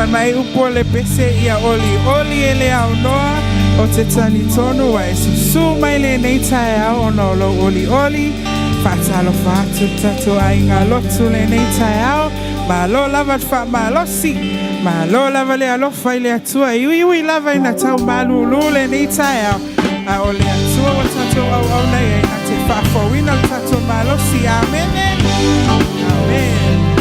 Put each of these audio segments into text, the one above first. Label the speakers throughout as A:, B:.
A: Fai mai upu o le pese ia olioli e le aunoa, ou te talitonu ua e susū mai lenei taeao ona o lou olioli. Faatalofa atu le tatou aiga lotu lenei taeao. Malo lava le faamalosi, malo lava le alofa i le Atua e uiui lava ina tau malūlū lenei taeao, a o le Atua ua tatou auauna i ai na te faafouina le tatou malosi. Amene. Amene.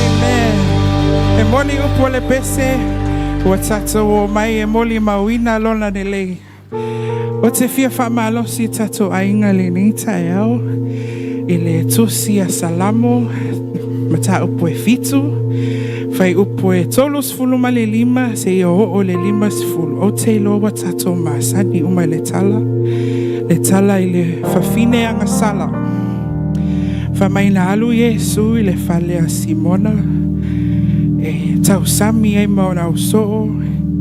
A: Amen. E moni upu o le pese, ua tatou omai e molimauina lona lelei. Ou te fia faamalosi i tatou aiga lenei taeao i le tusi a Salamo, mataupu e 7, fuaiupu e 35 seia oo i le 50. Ou te iloa ua tatou masani uma i le tala, le tala i le fafine agasala. Fai mai na alu Iesu i le fale a Simona e tausami ai ma ona ausoo,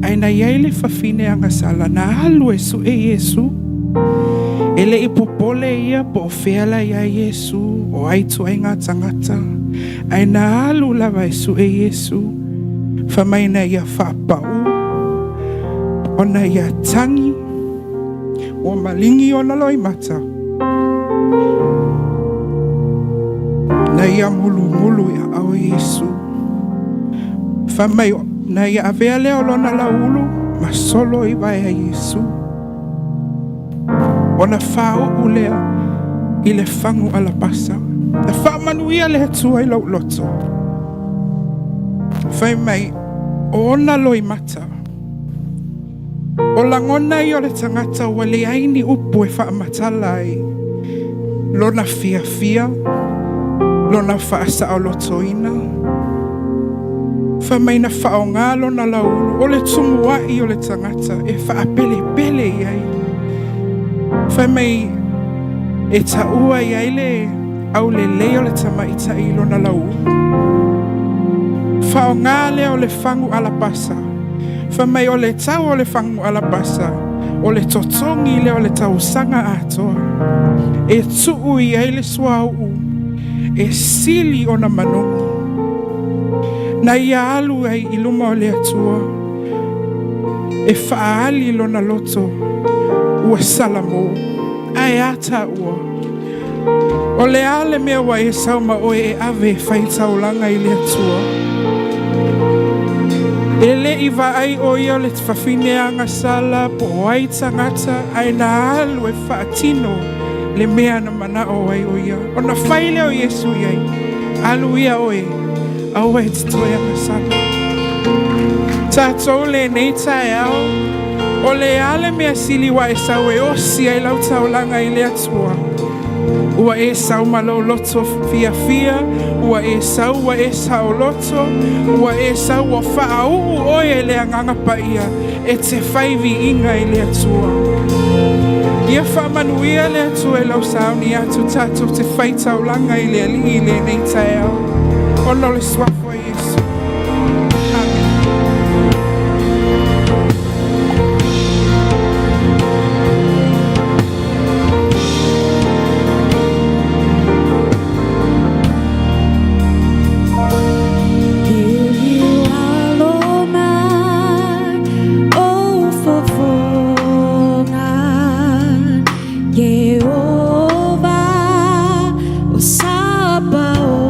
A: ae na i ai le fafine agasala na alu e sue Iesu. E le i popole ia po o fea la i ai Iesu, o ai ituaiga tagata, ae na alu lava e sue Iesu. Fai mai na ia faapau ona ia tagi, ua maligi ona loimata. Na ia mulumulu i aao o Iesu. Fai mai, na ia avea lea o lona lauulu ma solo i vae a Iesu. Ona faauu lea i le fagu alapasa. Na faamanuia le Atua i lou loto. Fai mai, o ona loimata. O lagona ia o le tagata ua leai ni upu e faamatala ai lona fiafia, lona faasaolotoina. Fai mai na faaaoga lona lauulu, o le tumuai o le tagata e faapelepele i ai. Fai mai e taua i ai le aulelei o le tamaitai i lona lauulu. Faaaoga lea o le fagu alapasa. Fai mai o le tau o le fagu alapasa, o le totogi lea o le tausaga atoa. E tuu i ai le suauu e sili ona manogi. Na ia alu ai i luma o le Atua e faaali lona loto ua salamo. Ae a taua? O le a le mea ua e sau ma oe e ave e fai taulaga i le Atua? E le i vaai o ia o le fafine agasala po o ai tagata, ae na alu e faatino le mea na manao ai o ia. Ona fai lea o Iesu i ai, alu ia oe, aua e te toe agasala. Tatou lenei taeao, o le a le mea sili ua e sau e osi ai lau taulaga i le Atua? Ua e sau ma lou loto fiafia, ua e sau ua e saoloto, ua e sau ua faauu oe e le Agaga Paia e te fai viiga i le Atua. Ia faamanuia le Atua i lau sauni atu tatou te fai taulaga i le Alii i lenei taeao. Ona o le suafa o Iesu. Amen.
B: Liuliu alo mai o fofoga Ieova o Sapaota.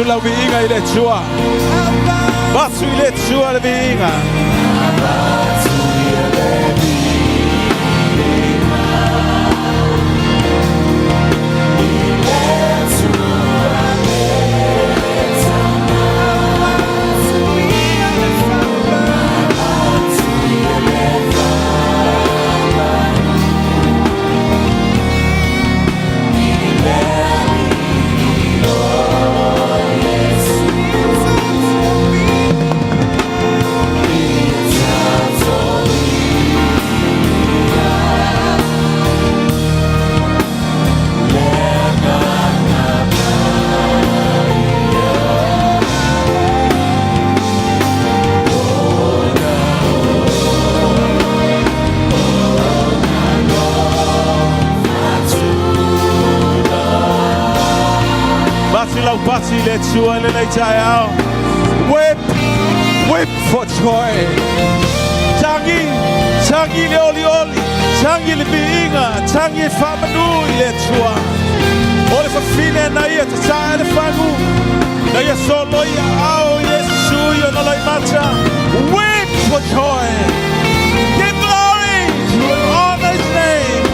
C: Avatu lau viiga i le Atua. Avatu i le Atua le viiga. Avatu lau pati i le Atua i lenei taeao. Weep, weep for joy. Tagi, tagi le olioli, tagi le viiga, tagi e faamanu i le Atua. O le fafine na ia tatae le fagu, na ia solo ia ao Iesu i ona loimata. Weep for joy. Give glory to honor his name.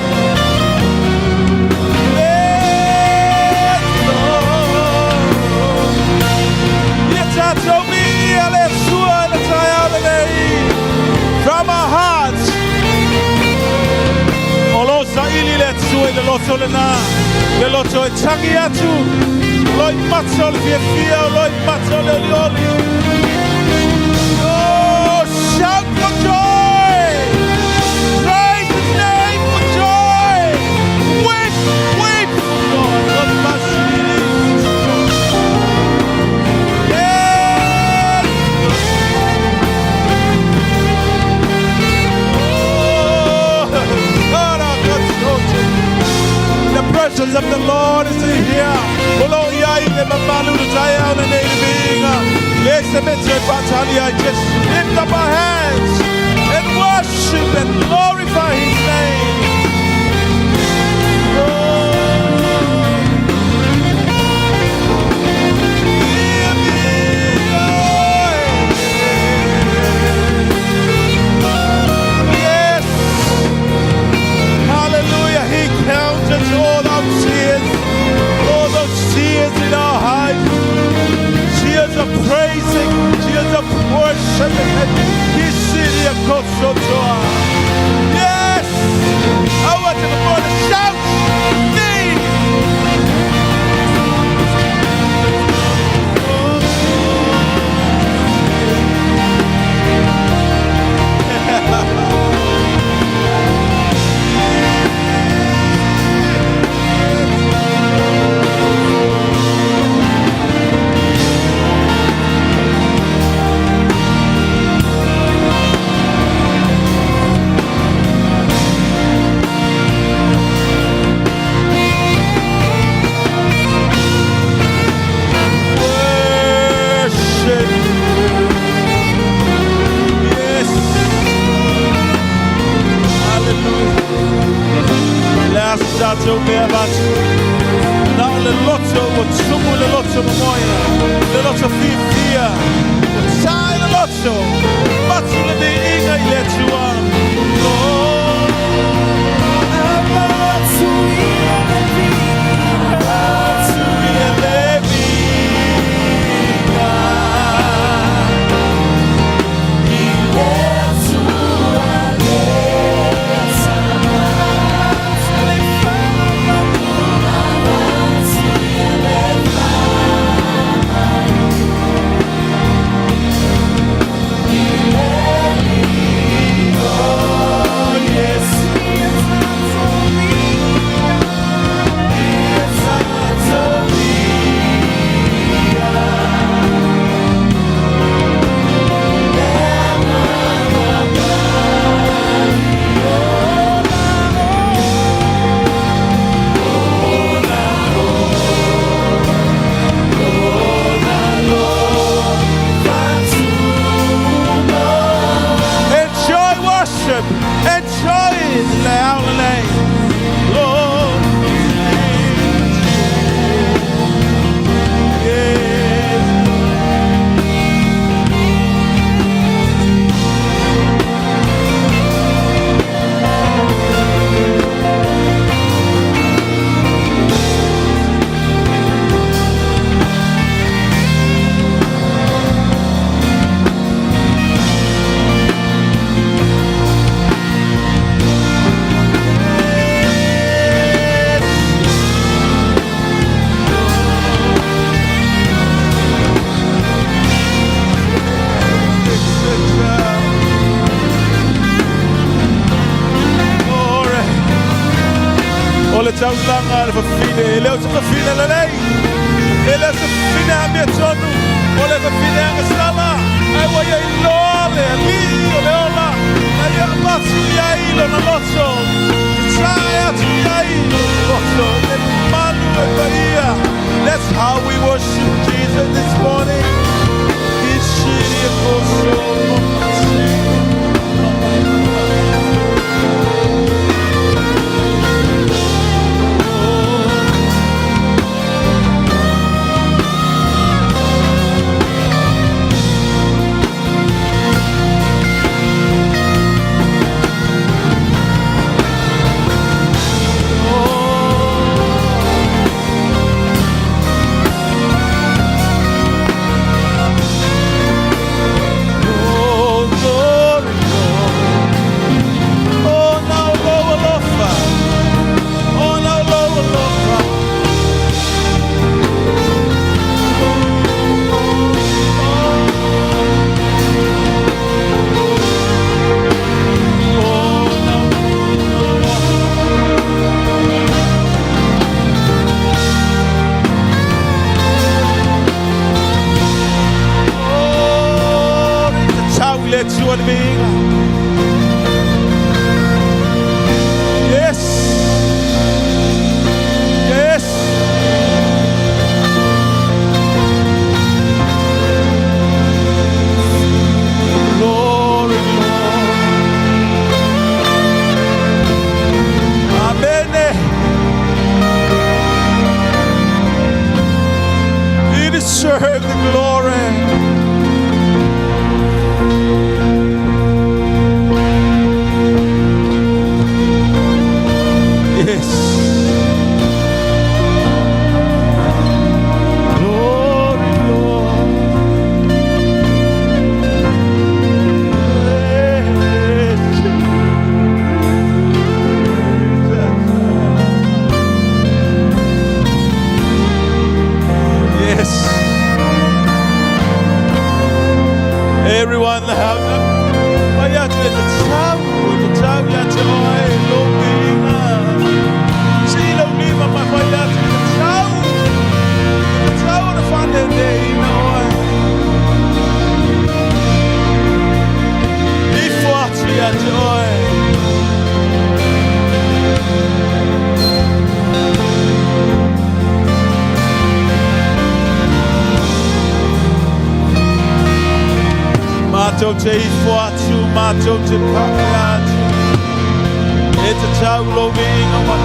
C: Yes, Lord. Ia tatou viia le Atua i le taeao lenei. From our hearts. O lo saili le Atua i le loto lena. Le loto e tagi atu. Loimata o le fiafia, o loimata o le olioli. Oh, shout for joy! Praise his name for joy! Weep, weep! God, God bless you. Yes! Oh, God, our God, the presence of the Lord is here. O lo iai le mamalu le taeao lenei le viiga. Le se mete patali I just lift up our hands and worship and glorify his name. Oh. Hear me, Lord. Yes. Hallelujah. He counted all our tears, all those tears in our eyes, tears of praising, tears of worshiping. Yes. I want you to shout. Me. Worship. Yes. Hallelujah. Le a tatou mea avatu. Na o le loto ua tumu le loto momoe. Le loto fiafia. Ua tae le loto. Avatu le viiga i le Atua. Oh.
B: Avatu ia le viiga.
C: Avatu ia le viiga.
B: I le Atua le Tama. Le faamanu. Avatu ia le faamanu. I le
C: taulaga a le fafine, e le o se fafine lelei, e le o se fafine amiotonu, o le fafine agasala, ae ua ia iloa le Alii o le ola, na ia avatu i ai lona loto, tatae atu i ai lona loto, le mamalu e paia. That's how we worship Jesus this morning. Oh, glory, glory. Oh, now, lo, alofa. Oh, now, lo, alofa. Oh, now, alofa. Oh, tatau i le Atua le viiga. Yes. Yes. Glory, glory. Amen. You deserve the glory. Yes. Glory, glory. Yes. Yes. Everyone in the house. Vai atu e tatau, e tatau ia te oe, lou viiga. Si lau lima ma fai atu e tatau. E tatau ona faaleleiina oe. Ifo atu ia te oe. Matou te ifo atu, matou te pake atu. E tatau lou viiga wa.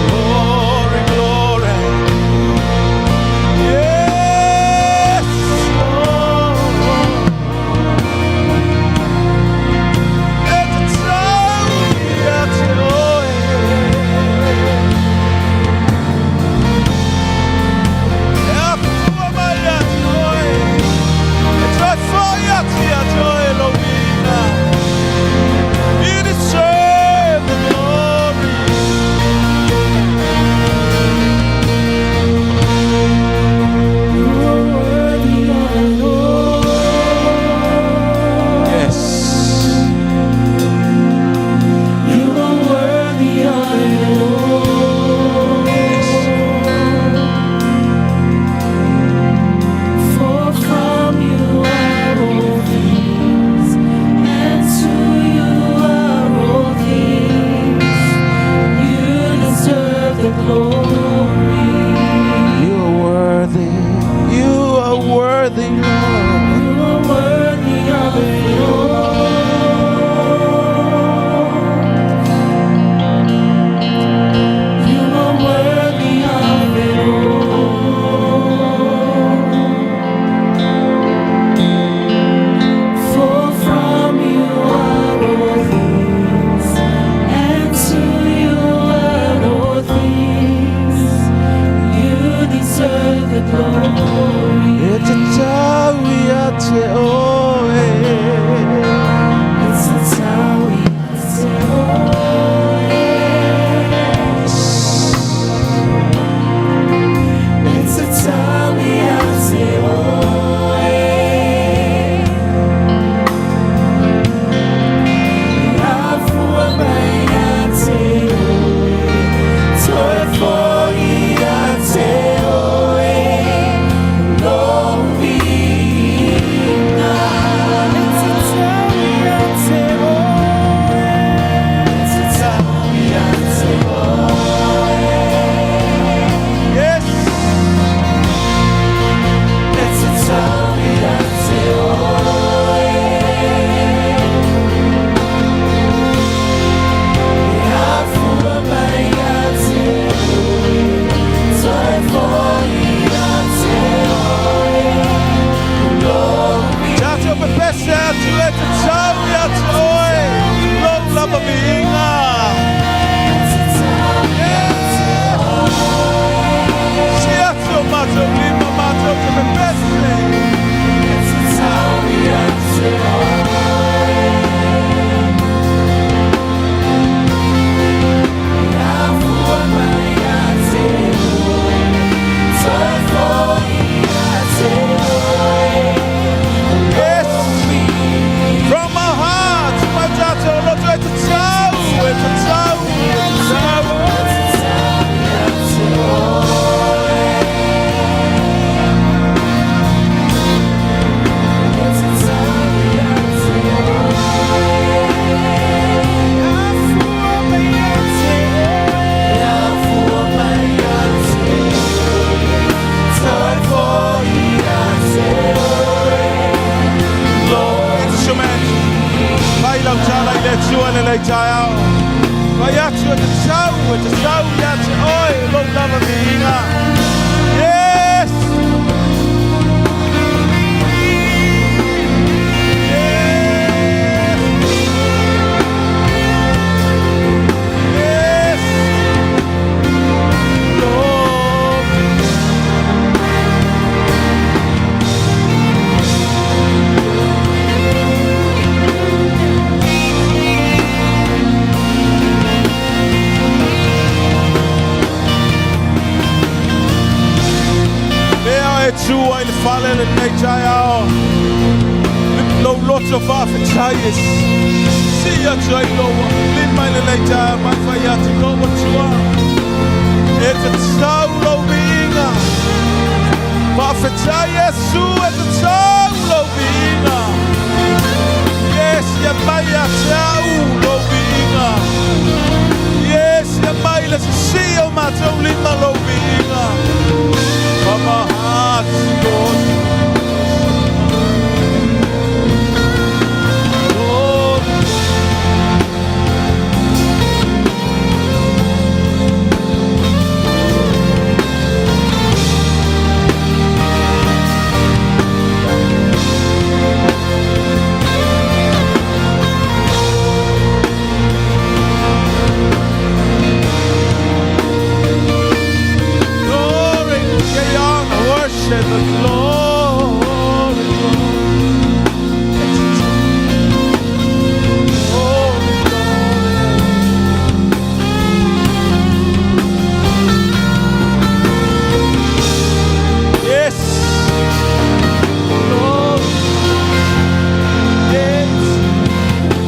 C: Glory, glory. Yes. Oh. E tatau ia te oe. E afua mai ia te oe. E toe foi atu ia te oe lou viiga. You deserve the glory.
B: You are worthy of it all.
C: Yes.
B: You are worthy of it all.
C: Yes.
B: For from you are all things, and to you are all things. You deserve the glory.
C: You are worthy. You are worthy, Lord.
B: You are worthy of it all. You are worthy of it all. For from you are all things, and to you are all things. You deserve the glory.
C: E tatau ia te oe.
B: Foi ia te oe.
C: Instrument. Fai lau tala i le Atua lenei taeao. Fai atu e tatau, e tatau ia te oe, lou lava viiga. Yes! Yes! Yes! Lord. Lea e tua i le fale lenei taeao. Lou loto faafetai e sii atu ai lou lima i lenei taeao ma fai atu lou Atua. E tatau lou viiga. Faafetai Iesu e tatau lou viiga. Yes, ia mai ia te au lou viiga. Yes, ia mai le sisi o matou lima lou viiga. From our hearts, Lord. Lord. Glory, carry on, worship the glory, glory. Glory, glory. Yes. Lord. Yes. Oh.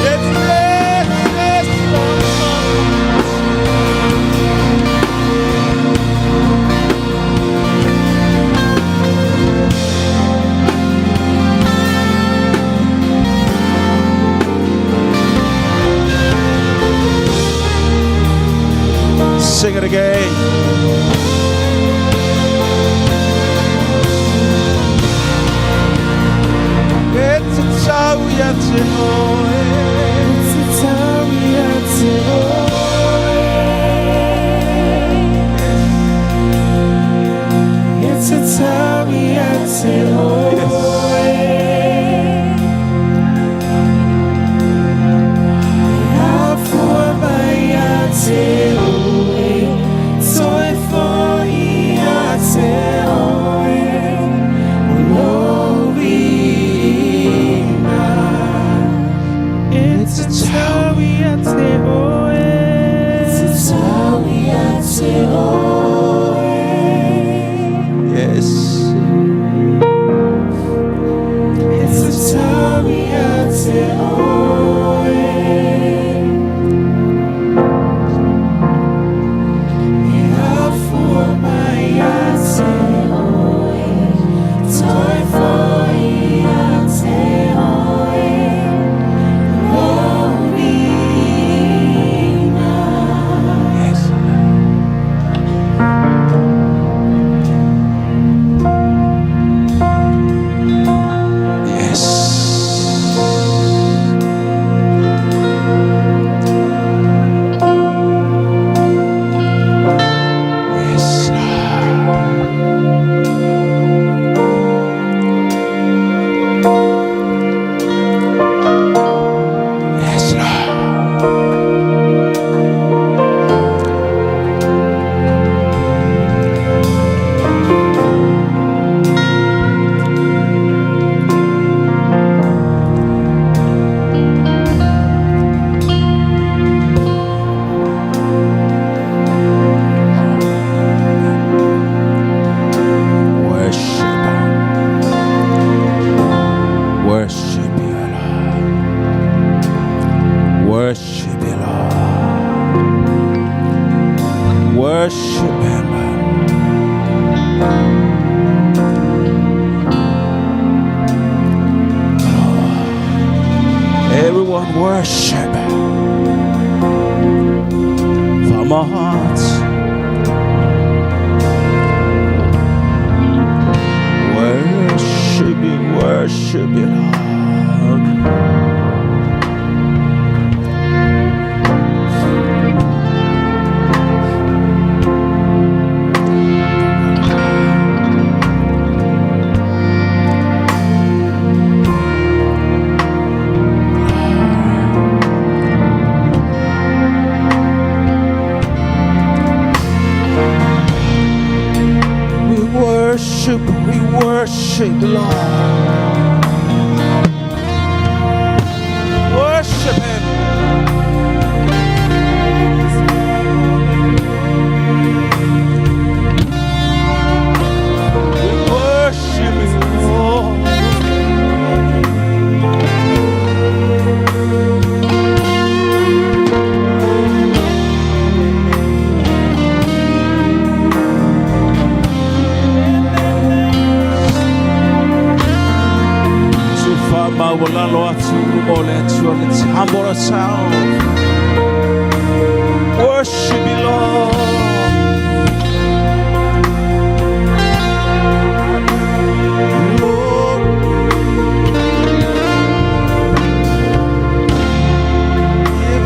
C: Yes, yes, yes, Lord. Sing it again. E tatau ia te oe.
B: Tatau ia te oe. E tatau ia te oe. E afua mai ia te oe. Toe foi ia te oe. O lou viiga. E tatau ia te oe. Tatau ia te oe.
C: Yes.
B: E tatau ia te oe. E afua mai ia te oe. Toe foi ia te oe. Lou viiga.
C: Yes. Yes. Worship Him. Everyone worship from our hearts. Worship you, worship you, Lord. We worship, Lord. Worship Him. We worship You, Lord. Maualalo atu mo le Atua. Let's humble ourselves. Worship You, Lord. Lord. Give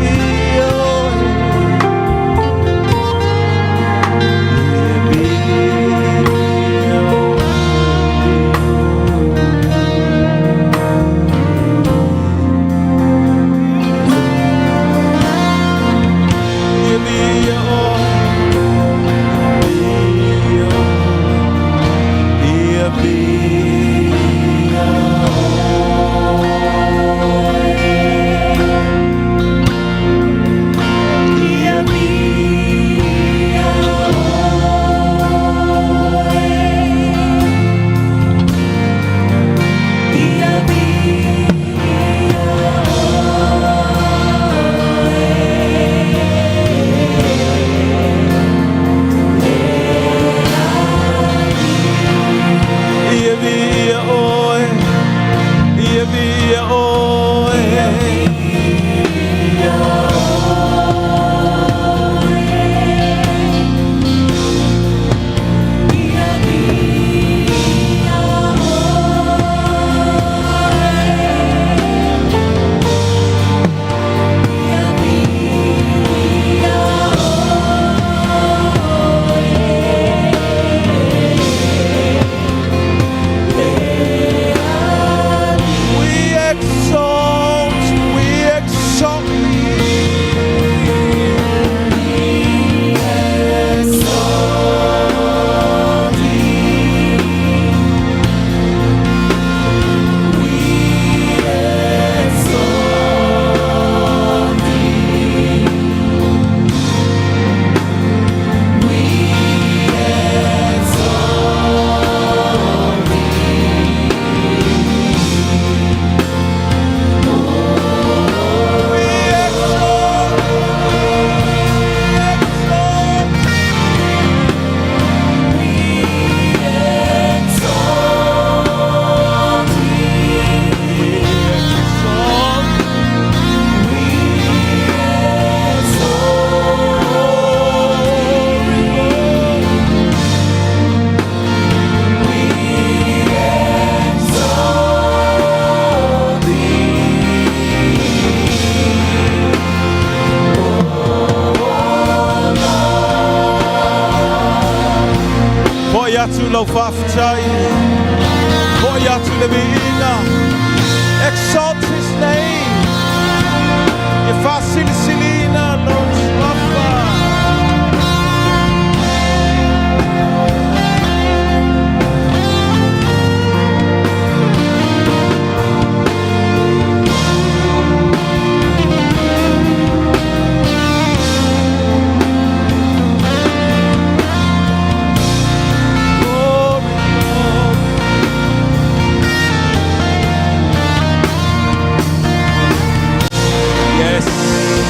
C: We exalt, we exalt thee. We exalt, we exalt. We exalt. Fo'i atu lau faafetai. Fo'i atu le viiga. Exalt His name. E faasilisiliina lona suafa. Glory, glory. Yes.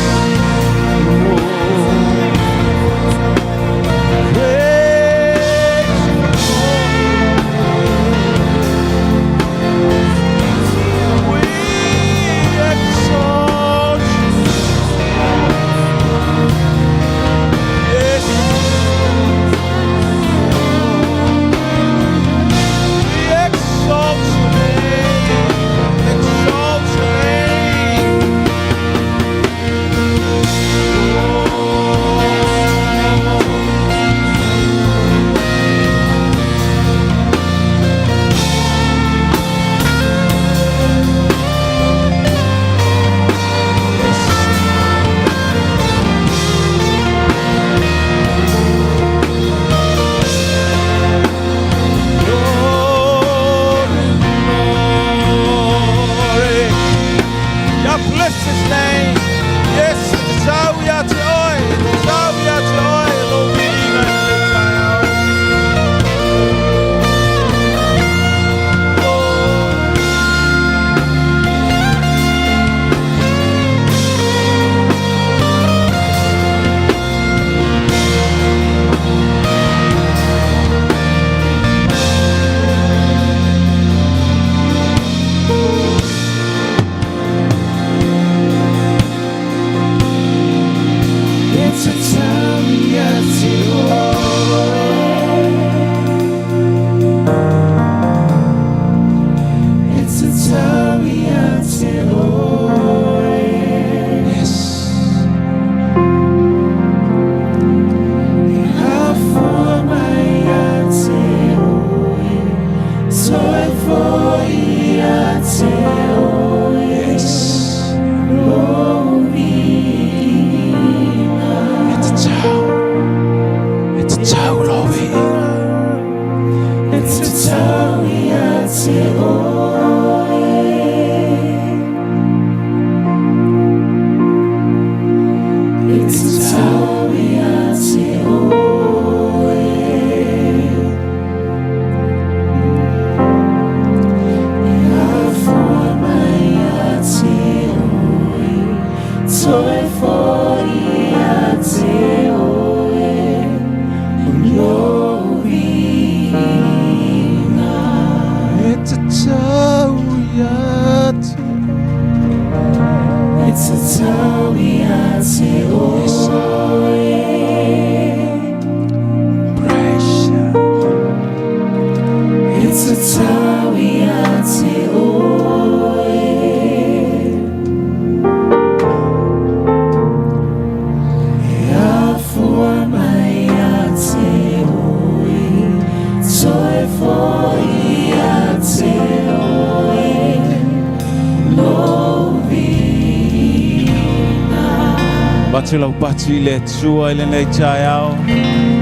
C: Avatu lau pati i le Atua i lenei taeao.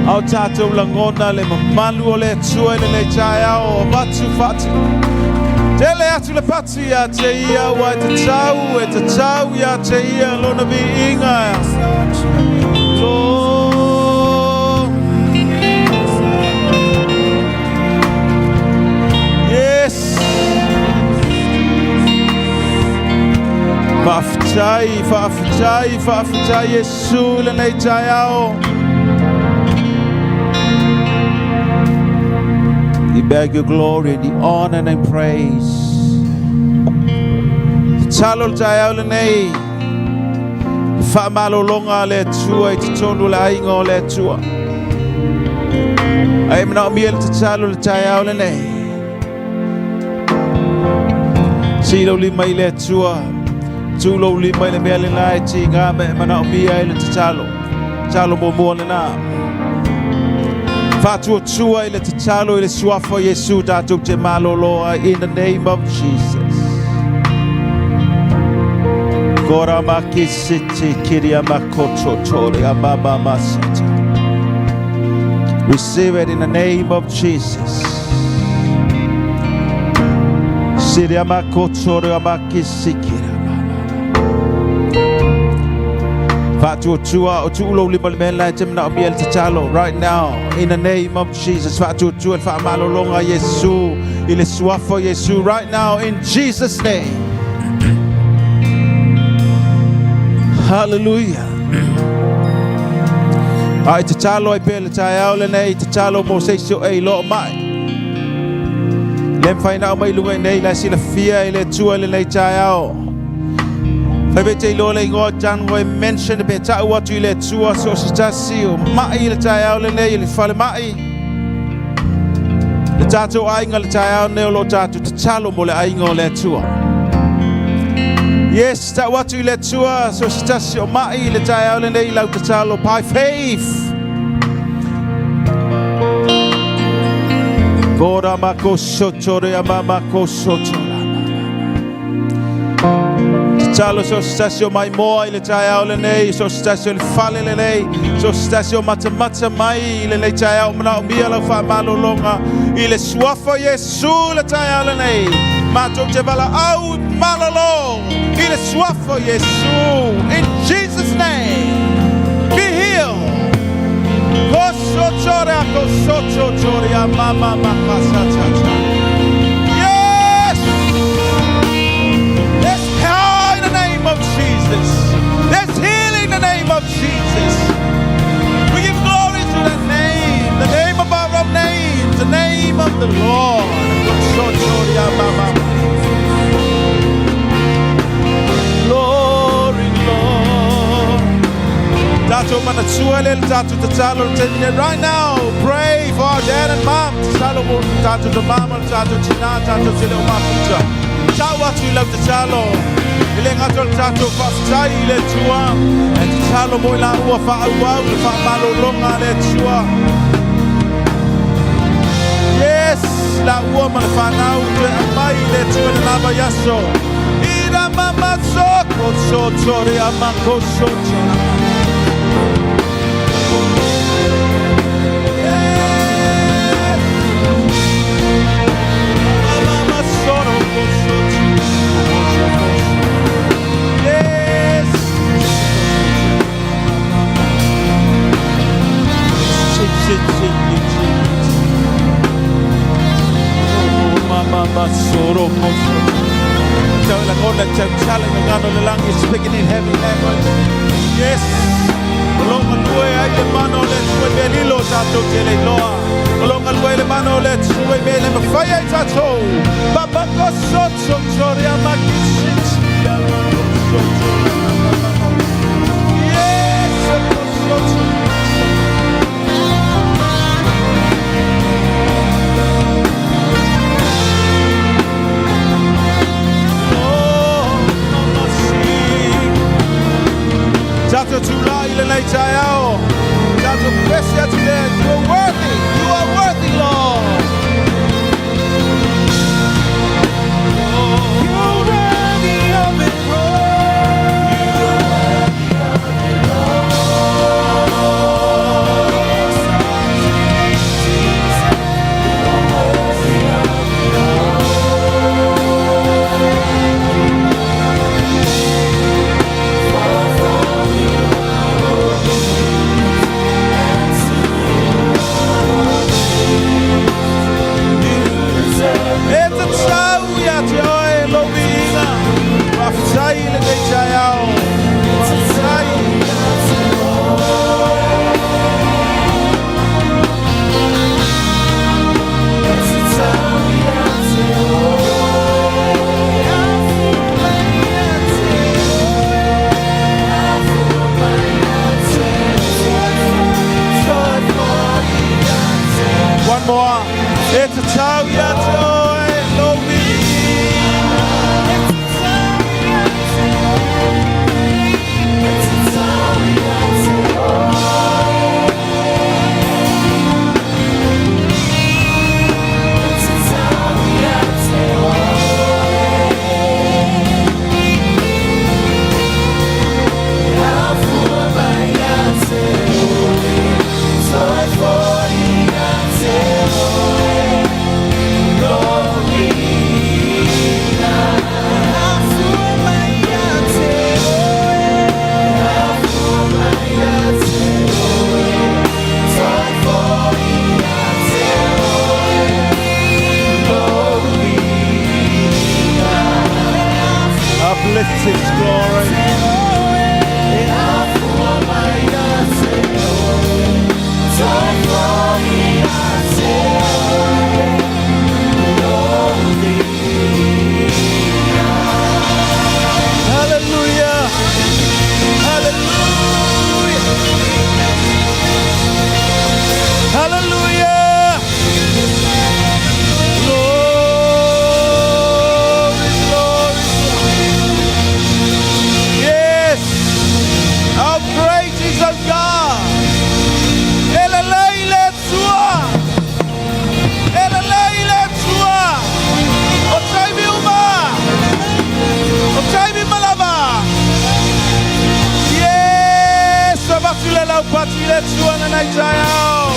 C: A o tatou lagona le mamalu o le Atua i lenei taeao. Avatu faati. Tele atu le pati ia te ia ua e tatau, e tatau ia te ia lona viiga. Lord. Yes. Faafetai, faafetai, faafetai Iesu i lenei taeao. We beg your glory and the honor and praise. Tatalo le taeao lenei. Faamalologa a le Atua i totonu o le aiga o le Atua. Ai manaomia le tatalo le taeao lenei. Si lou lima i le Atua. Tu lou lima i le mea lena e tiga ma e manaomia ai le tatalo. Tatalo muamua lena. Faatuatua i le tatalo i le suafa o Iesu tatou te malolo ai in the name of Jesus. Kora makisiti kiria makoto tore amama masata. Receive it in the name of Jesus. Siria makoto re amakisikira. Faatuatua o tuulou lima le mea la e te manaomia le tatalo right now in the name of Jesus. Faatuatua le faamalologa Iesu i le suafa o Iesu right now in Jesus name. Hallelujah. Ai tatalo ai pea le taeao lenei, tatalo mo se isi o e i loo mai. Le mawhai na mai lunga i nei la silafia i le Atua lenei taeao. Fai pe te iloa le ingoa tango e mention pe tau atu i le Atua so se tasi o mai i le taeao lenei i le fale mai. Le tātou aiga le taeao nei o lo tātou tatalo mo le aiga o le Atua. Yes, tau atu i le Atua so se tasi o mai i le taeao lenei lau tatalo by faith. Kora mako sotore ama mako sotora. Tatalo so se tasi o mai moa i le taeao lenei, so se tasi o le fale lenei, so se tasi o matamata mai i lenei taeao manaomia lau faamalologa i le suafa Iesu le taeao lenei. Matou te valaau malolo i le suafa Iesu. In Jesus name. Be healed. Kosotore kosotore mama makasatata. Yes! There's power in the name of Jesus. There's healing in the name of Jesus. We give glory to that name, the name above all names, the name of the Lord. Glory, Lord. Tatou manatua le tatou tatalo le taimi nei. Right now, pray for our dad and mom. Tatalo mo tatou tamā ma le tatou tinā, tatou te le o mafuta. Tau atu i lau tatalo. I le gato le tatou faafetai i le Atua. E tatalo mo i la ua whaauau le whaamalologa le Atua. Yes, la ua ma le whanau toe aumai i le Atua le lava iaso. Ira mama soko so tore amako so tore. Yes. Mama soro so Yes. Shit, shit, shit, shit, shit. Oh, mama soro so. Tau lagona tau tala ngano le langi speaking in heavenly language. Yes. O lo galue ai le mana o le Atua i mea lilo tatou te le iloa. O lo galue ai le mana o le Atua i mea le mafai ai tatou. Papa ko soto tori amakisiti soto. Yes, ko soto. Oh, mama si. Tatou tulai i lenei taeao. Tatou pese atu le, you are worthy. You are worthy, Lord.
B: You're worthy of it all.
C: taeao.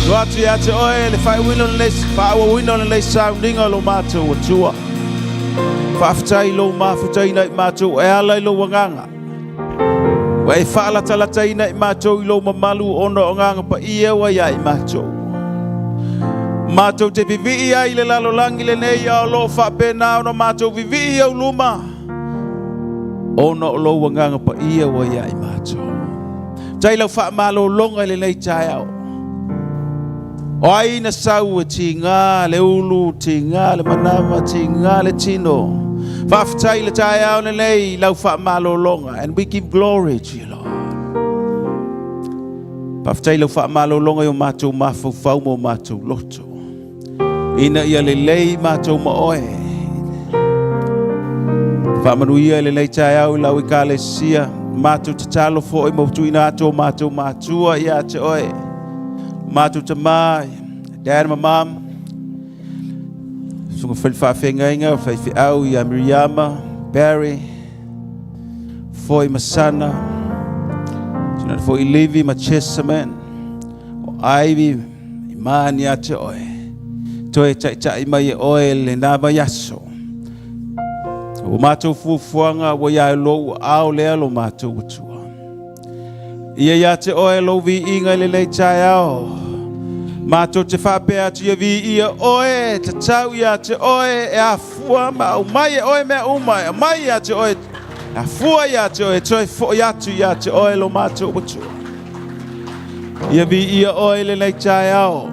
C: Tuu atu ia te oe le faaiuina o lenei, faaauauina o lenei sauniga o lo matou Atua. Faafetai i lou mafutaina i matou e ala i lou agaga. Ua e faalatalataina i matou i lou mamalu ona o agaga paia ua ia i matou. Matou te vivii ai i le lalolagi lenei a o lo o faapena ona matou vivii i ou luma ona o lou agaga paia ua ia i matou. Tai lau faamalologa i lenei taeao. O ai na sau e tiga le ulu, tiga le manava, tiga le tino. Faafetai i le taeao lenei i lau faamalologa. And we give glory to you, Lord. Faafetai i lau faamalologa i o matou mafaufau ma o matou loto. Ina ia lelei matou ma oe. Faamanuia i lenei taeao i lau ekalesia. Matou tatalo foi ma tuuina atu o matou matua ia te oe. Matou tama, dad ma mom. Susuga foi le faafeagaiga, faifeau ia Miriama, Barry, foi ma Sana, tuna foi Levi ma Chesterman, o Ivy, Imani ia te oe. Toe taitai mai e oe le nā vaiaso. O matou fuafuaga ua ia lou ao lea lo matou Atua. Ia ia te oe lou viiga i lenei taeao. Matou te faapea atu ia viia oe, tatau ia te oe e afua ma aumai e oe mea uma, e aumai ia te oe, e afua ia te oe, toe foi atu ia te oe lo matou Atua. Ia viia oe i lenei taeao.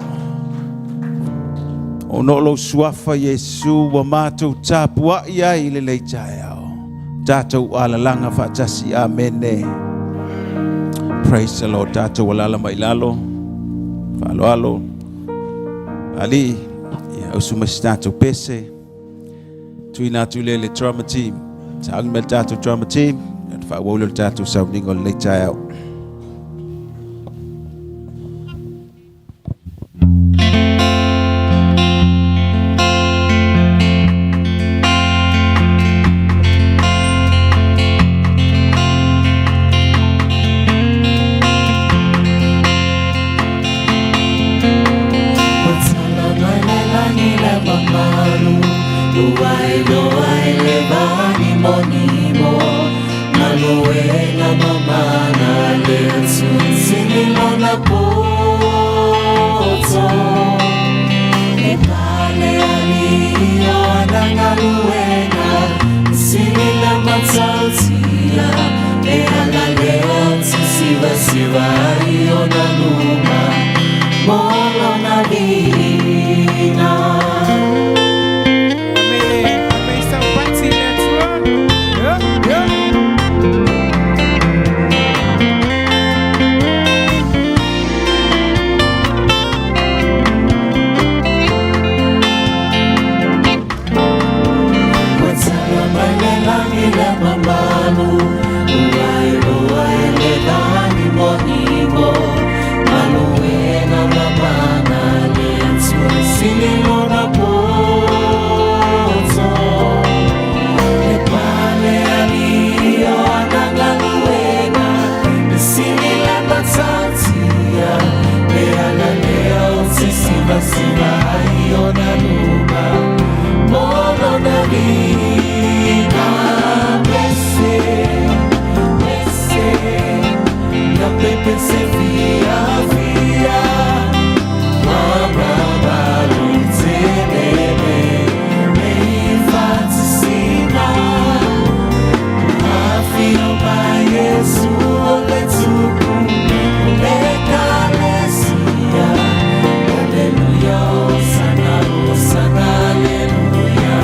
C: Ona o lou suafa Iesu ua matou tapuai ai i lenei taeao. Tatou alalaga faatasi. Amene. Praise the Lord. Tatou alala mai lalo. Faaloalo. Ali, ia usu mai se tatou pese. Tuina atu le le drama team. Sauni mai le tatou drama team. Ia faaauau le tatou sauniga o lenei taeao.
B: Ua tala mai le lagi le mamalu, ua iloa i le vanimonimo, galuega mamana a le Atua, sili lona poto. E pale alii o ana galuega, sili le matautia, e ala lea ou te sivasiva ai i ona luma, mo lona viiga.
A: Amene. Amene saupati le Atua. Yeah, yeah.
B: Ua tala mai le lagi le mamalu, ua iloa i le vanimonimo, galuega mamana a le Atua, sili lona poto. E pale alii o ana galuega, e sili le matautia, e ala lea ou te sivasiva ai i ona luma, mo lona viiga. Pese, pese, ia pepese fiafia, mamalu telele, le faatasiga. Afio mai Iesu o le tupu o le ekalesia. Aleluia, hosana, hosana, aleluia.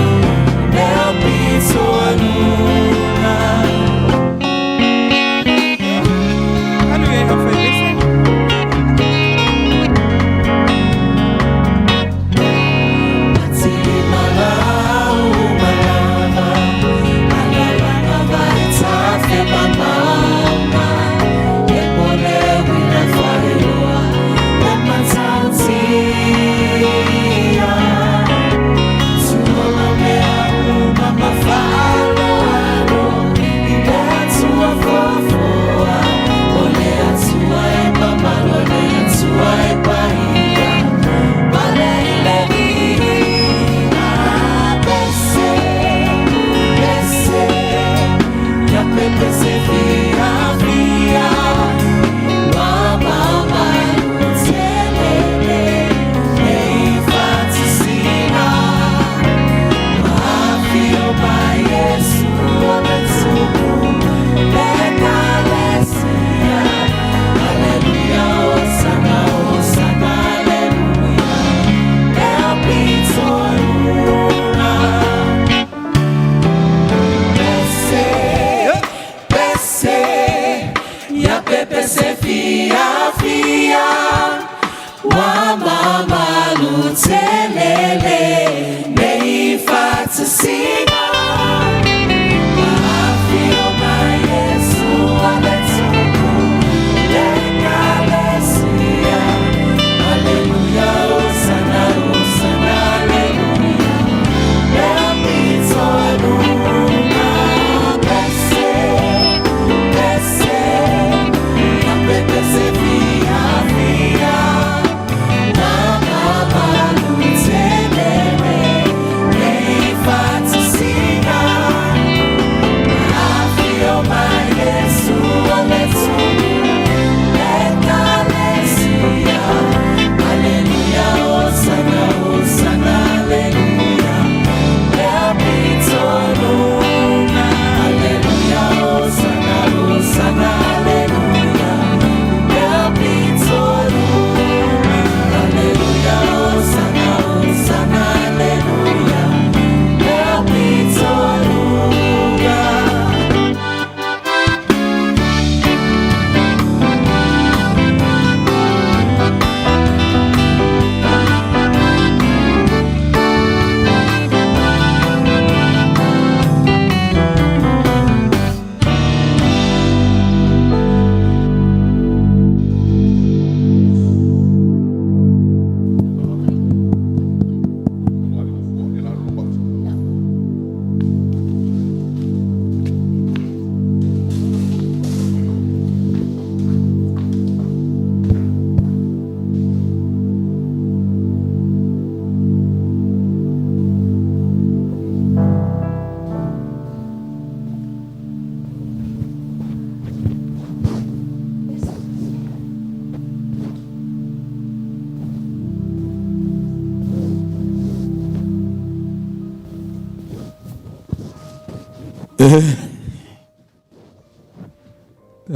C: E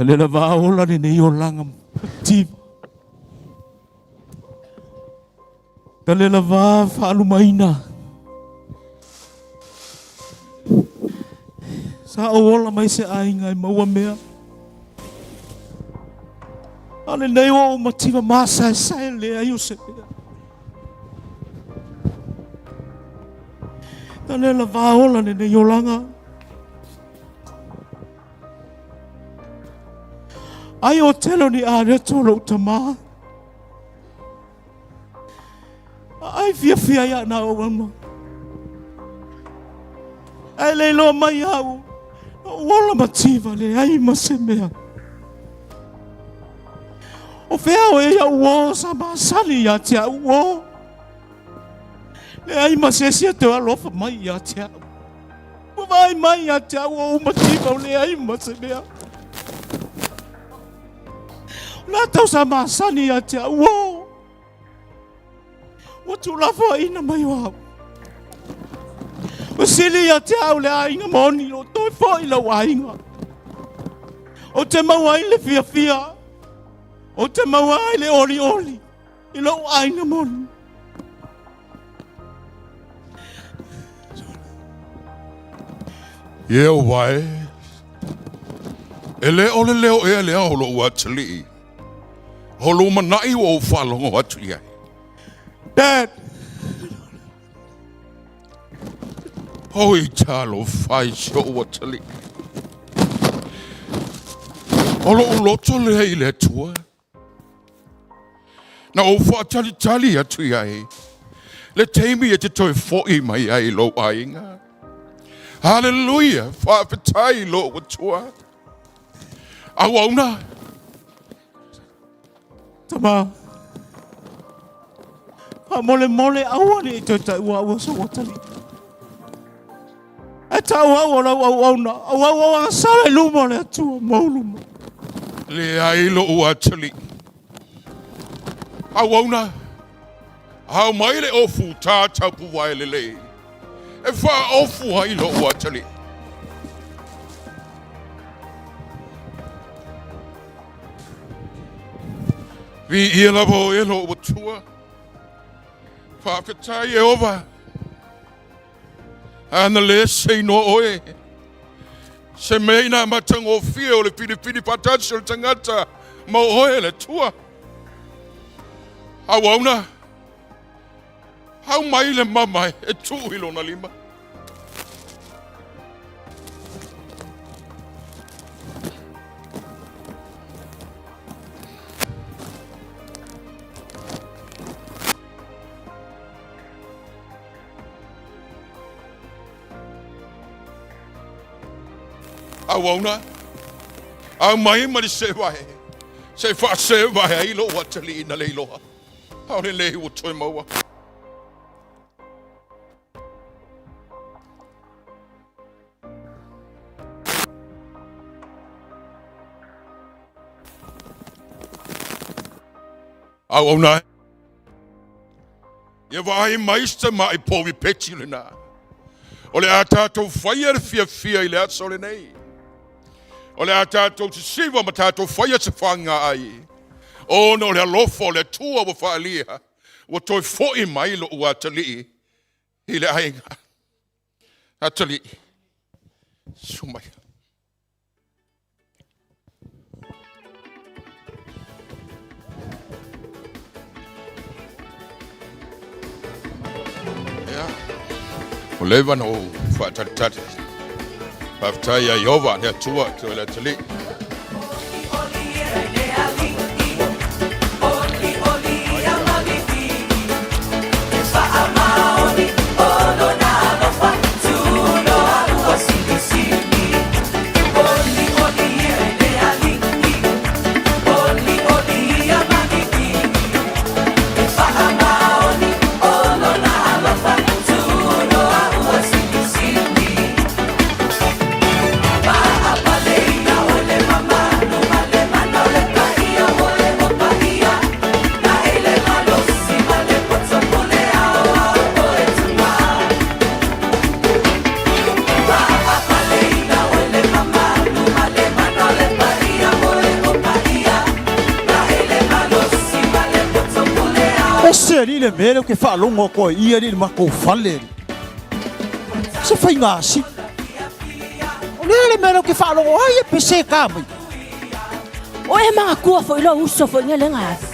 C: le lava ola lenei olaga mativa. Tale lava faalumaina. Sa ou ola mai se aiga e maua mea. A o lenei ua ou mativa masaesae leai o se mea. Tale lava ola lenei olaga. Ai o tele o ni areto o lou tamā. Ai fiafia ia na ou ama. Ai le iloa mai au. Ou ola mativa leai ma se mea. O fea o e au o sa masani ia te au o. Leai ma se isi e toe alofa mai ia te au. Ua vaai mai ia te au o ou mativa o leai ma se mea. O latou sa masani ia te au o. Ua tuulafoaiina mai o au. Ua sili ia te au le aiga moni o toe foi lau aiga. Ou te maua ai le fiafia. Ou te maua ai le olioli i lou aiga moni.
D: Ieova e, e le o le leo ea lea o lou atalii, o lou mana'i ua ou faalogo atu i ai.
C: Dad!
D: Oi, talofa i si ou atalii. O lou loto lea i le Atua. Na ou faatalitali atu i ai le taimi e te toe fo'i mai ai i lou aiga. Haleluia! Faafetai i lou Atua. Auauna.
C: Tama. Faamolemole aua ne i toe taua au o sou atalii. E tau au o lau auauna, o au o agasala i luma o le Atua ma ou luma.
D: Leai lou atalii. Auauna, ao mai le ofu tā taupuvae lelei e faaofu ai lou atalii. Viia lava oe lou Atua. Faafetai Ieova. Ana le seinoa oe. Se mea ina matagofie o le filifili faatasi o le tagata ma oe le Atua. Auauna, au mai le mama e tuu i lona lima. Auauna, aumai ma le sevae, se faasevae ai lou atalii na le iloa. Aole lei ua toe maua. Auauna e. Ia vaai mai se tamai povi peti lena. O le a tatou faia le fiafia i le aso lenei. O le a tatou sisiva ma tatou faia se faga ai. Ona o le alofa o le Atua ua faaalia, ua toe fo'i mai lou atalii i le aiga. Atalii, susu mai. Ia, ua leva ona ou faatalitali. Faafetai ia Ieova le Atua te oe le atalii.
E: alii le mea lea ou te faalogo atu ai i alii i le matou fale alii. Se faiga asili. O le a le mea lea ou te faalogo ai e pese ta mai.
F: O e manatua foi lou uso foi nei lea na alu.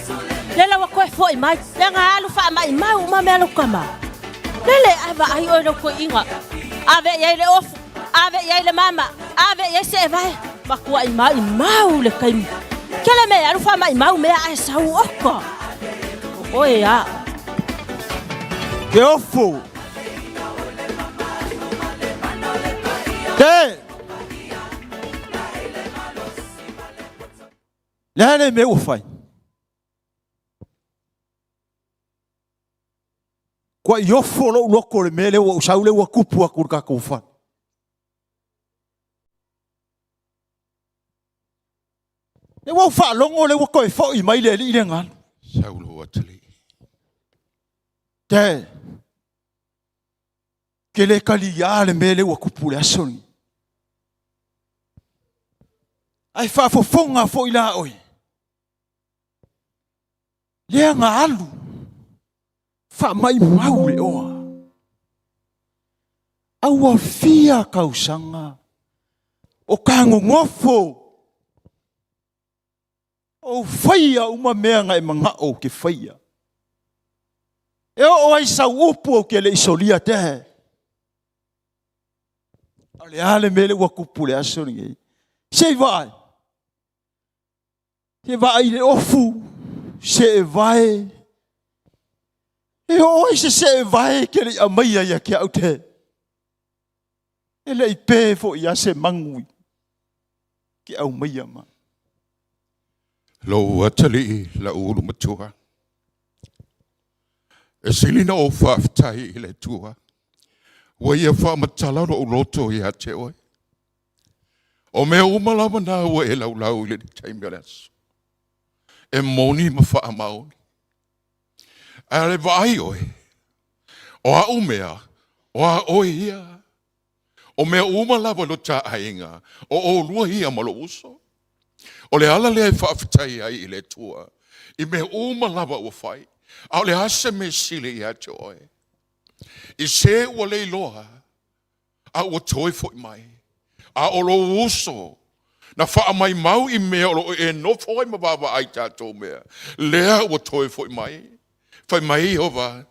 F: Lea la ua toe foi mai, lea na alu faamaimau uma mea a lou tama. Lele ae vaai oe i lau toeaina. Ave i ai le ofu, ave i ai le mama, ave i ai seevae. Matuai maimau le taimi. Kele mea e alu faamaimau mea ae sau oka. O oe a.
E: Ke ofu. Te. Le a le mea ua fai? Kua i ofo lou loto i le mea lea ua ou sau lea ua tupu atu i le tatou fale. Lea ua ou faalogo lea ua toe foi mai le alii lea na alu.
D: Saulo atalii.
E: Te, ke le taliā le mea lea ua tupu i le aso lenei. Ae faafofoga foi la oe. Lea na alu faamaimau le oa. A ua fia tausaga o ta nonofo o ou faia uma mea na e manao ou te faia. E oo ai sau upu ou te le i solia te. A o le a le mea lea ua tupu i le aso lenei? Se i vaai. Se vaai i le ofu, seevae. E oo ai se seevae ke le i aumaia ia te au te. E le i pe foi ia se magu ke aumaia mai.
D: Lou atalii lau ulu matua. E sili na ou faafetai i le Atua, ua ia faamatala lou loto ia te oe. O mea uma lava na ua e laulau i le taimi o le aso, e moni ma faamaoni. Ae le vaai oe, o a'u mea, o a oe ia. O mea uma lava lo ta aiga, o ʻolua ia ma lou uso. O le ala lea e faafetai ai i le Atua i mea uma lava ua fai, a o le a se mea sili ia te oe? I se ua le iloa, a ua toe foi mai, a o lou uso na faamaimau i mea o lo o e nofo ai ma vaavaai i tatou mea, lea ua toe foi mai. Fai mai Iehova,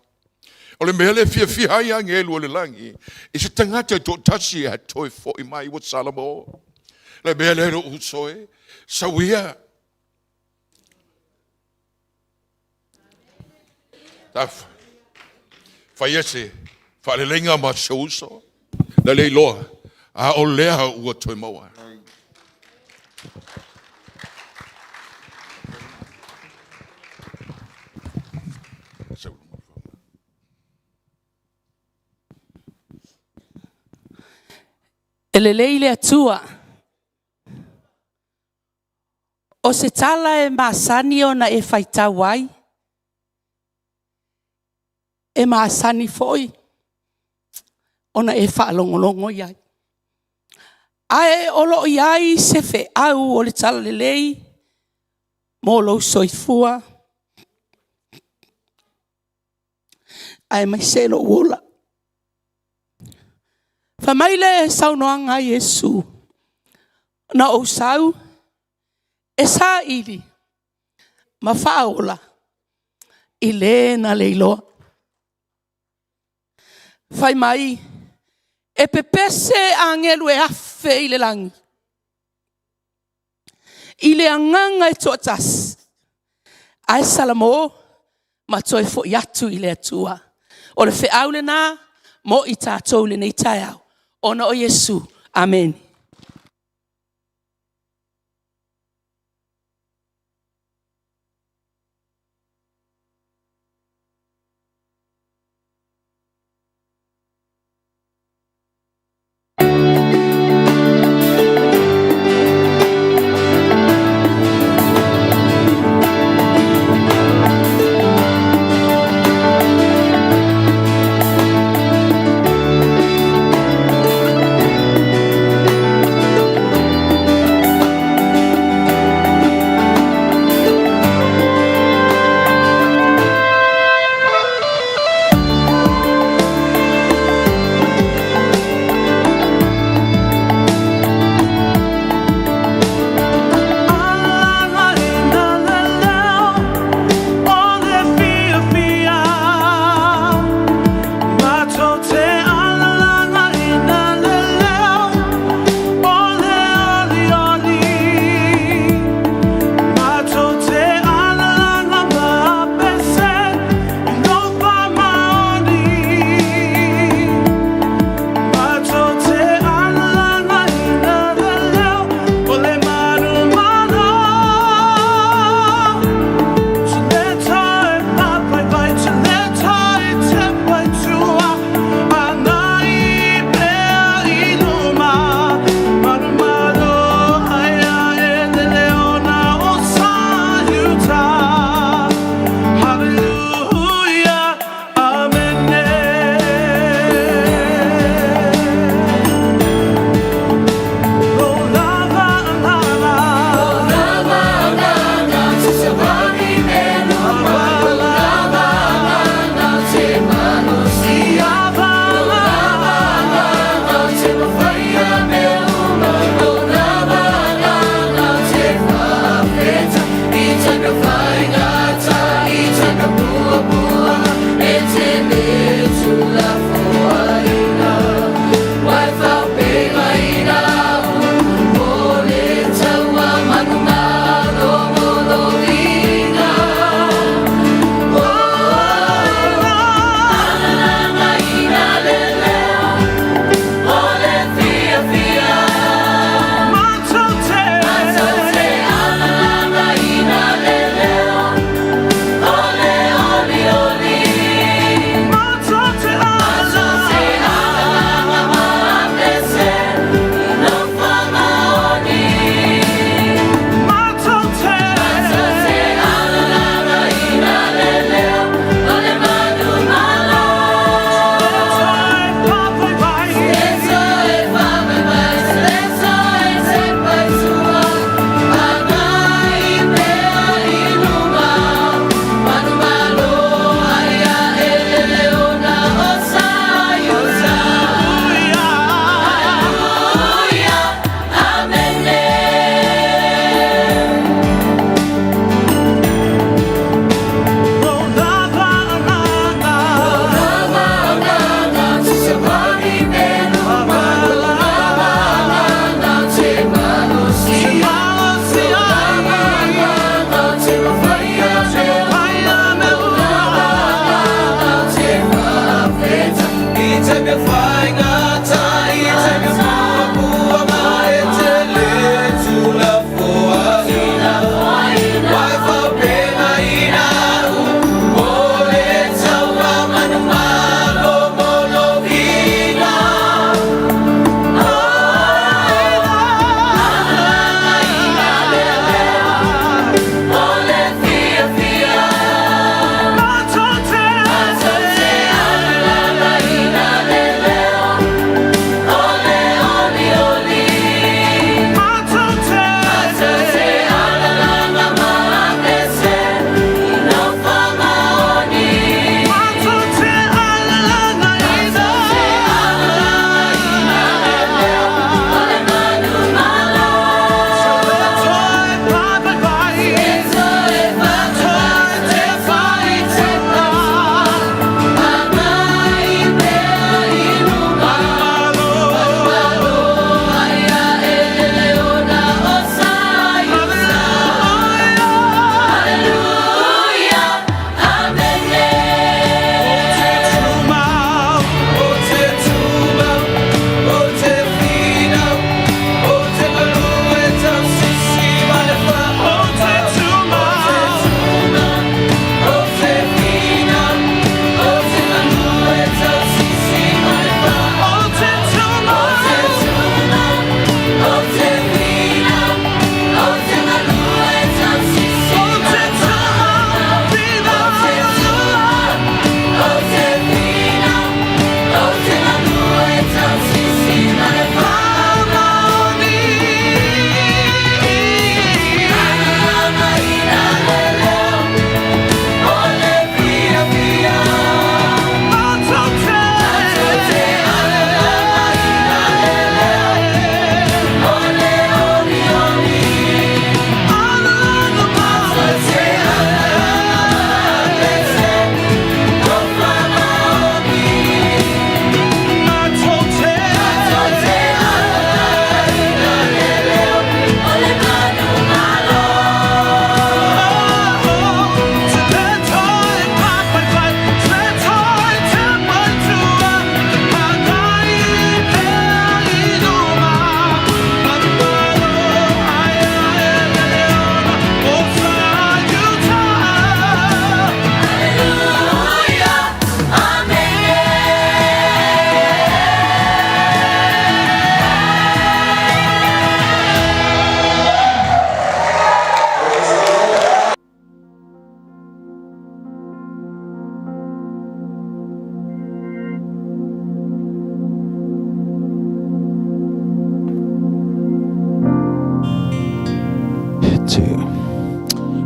D: o le mea lea e fiafia ai agelu o le lagi, i se tagata e toatasi e toe foi mai ua salamo. Le mea lea lou uso e, sau ia. Ta faia se faaleleiga ma se uso, na le iloa, a o lea ua toe maua.
G: E lelei le Atua. O se tala e masani ona e faitau ai, e masani foi ona e faalogologo i ai. Ae o lo o i ai se feau o le Talalelei mo lou soifua aemaise lou ola. Fai mai le saunoaga a Iesu, “Na ou sau e saili ma faaola i le na le iloa.” Fai mai, e pepese agelu e 1000 i le lagi i le agaga e toatasi, ae salamo ma toe foi atu i le Atua. O le feau lena mo i tatou i lenei taeao, ona o Iesu. Amene.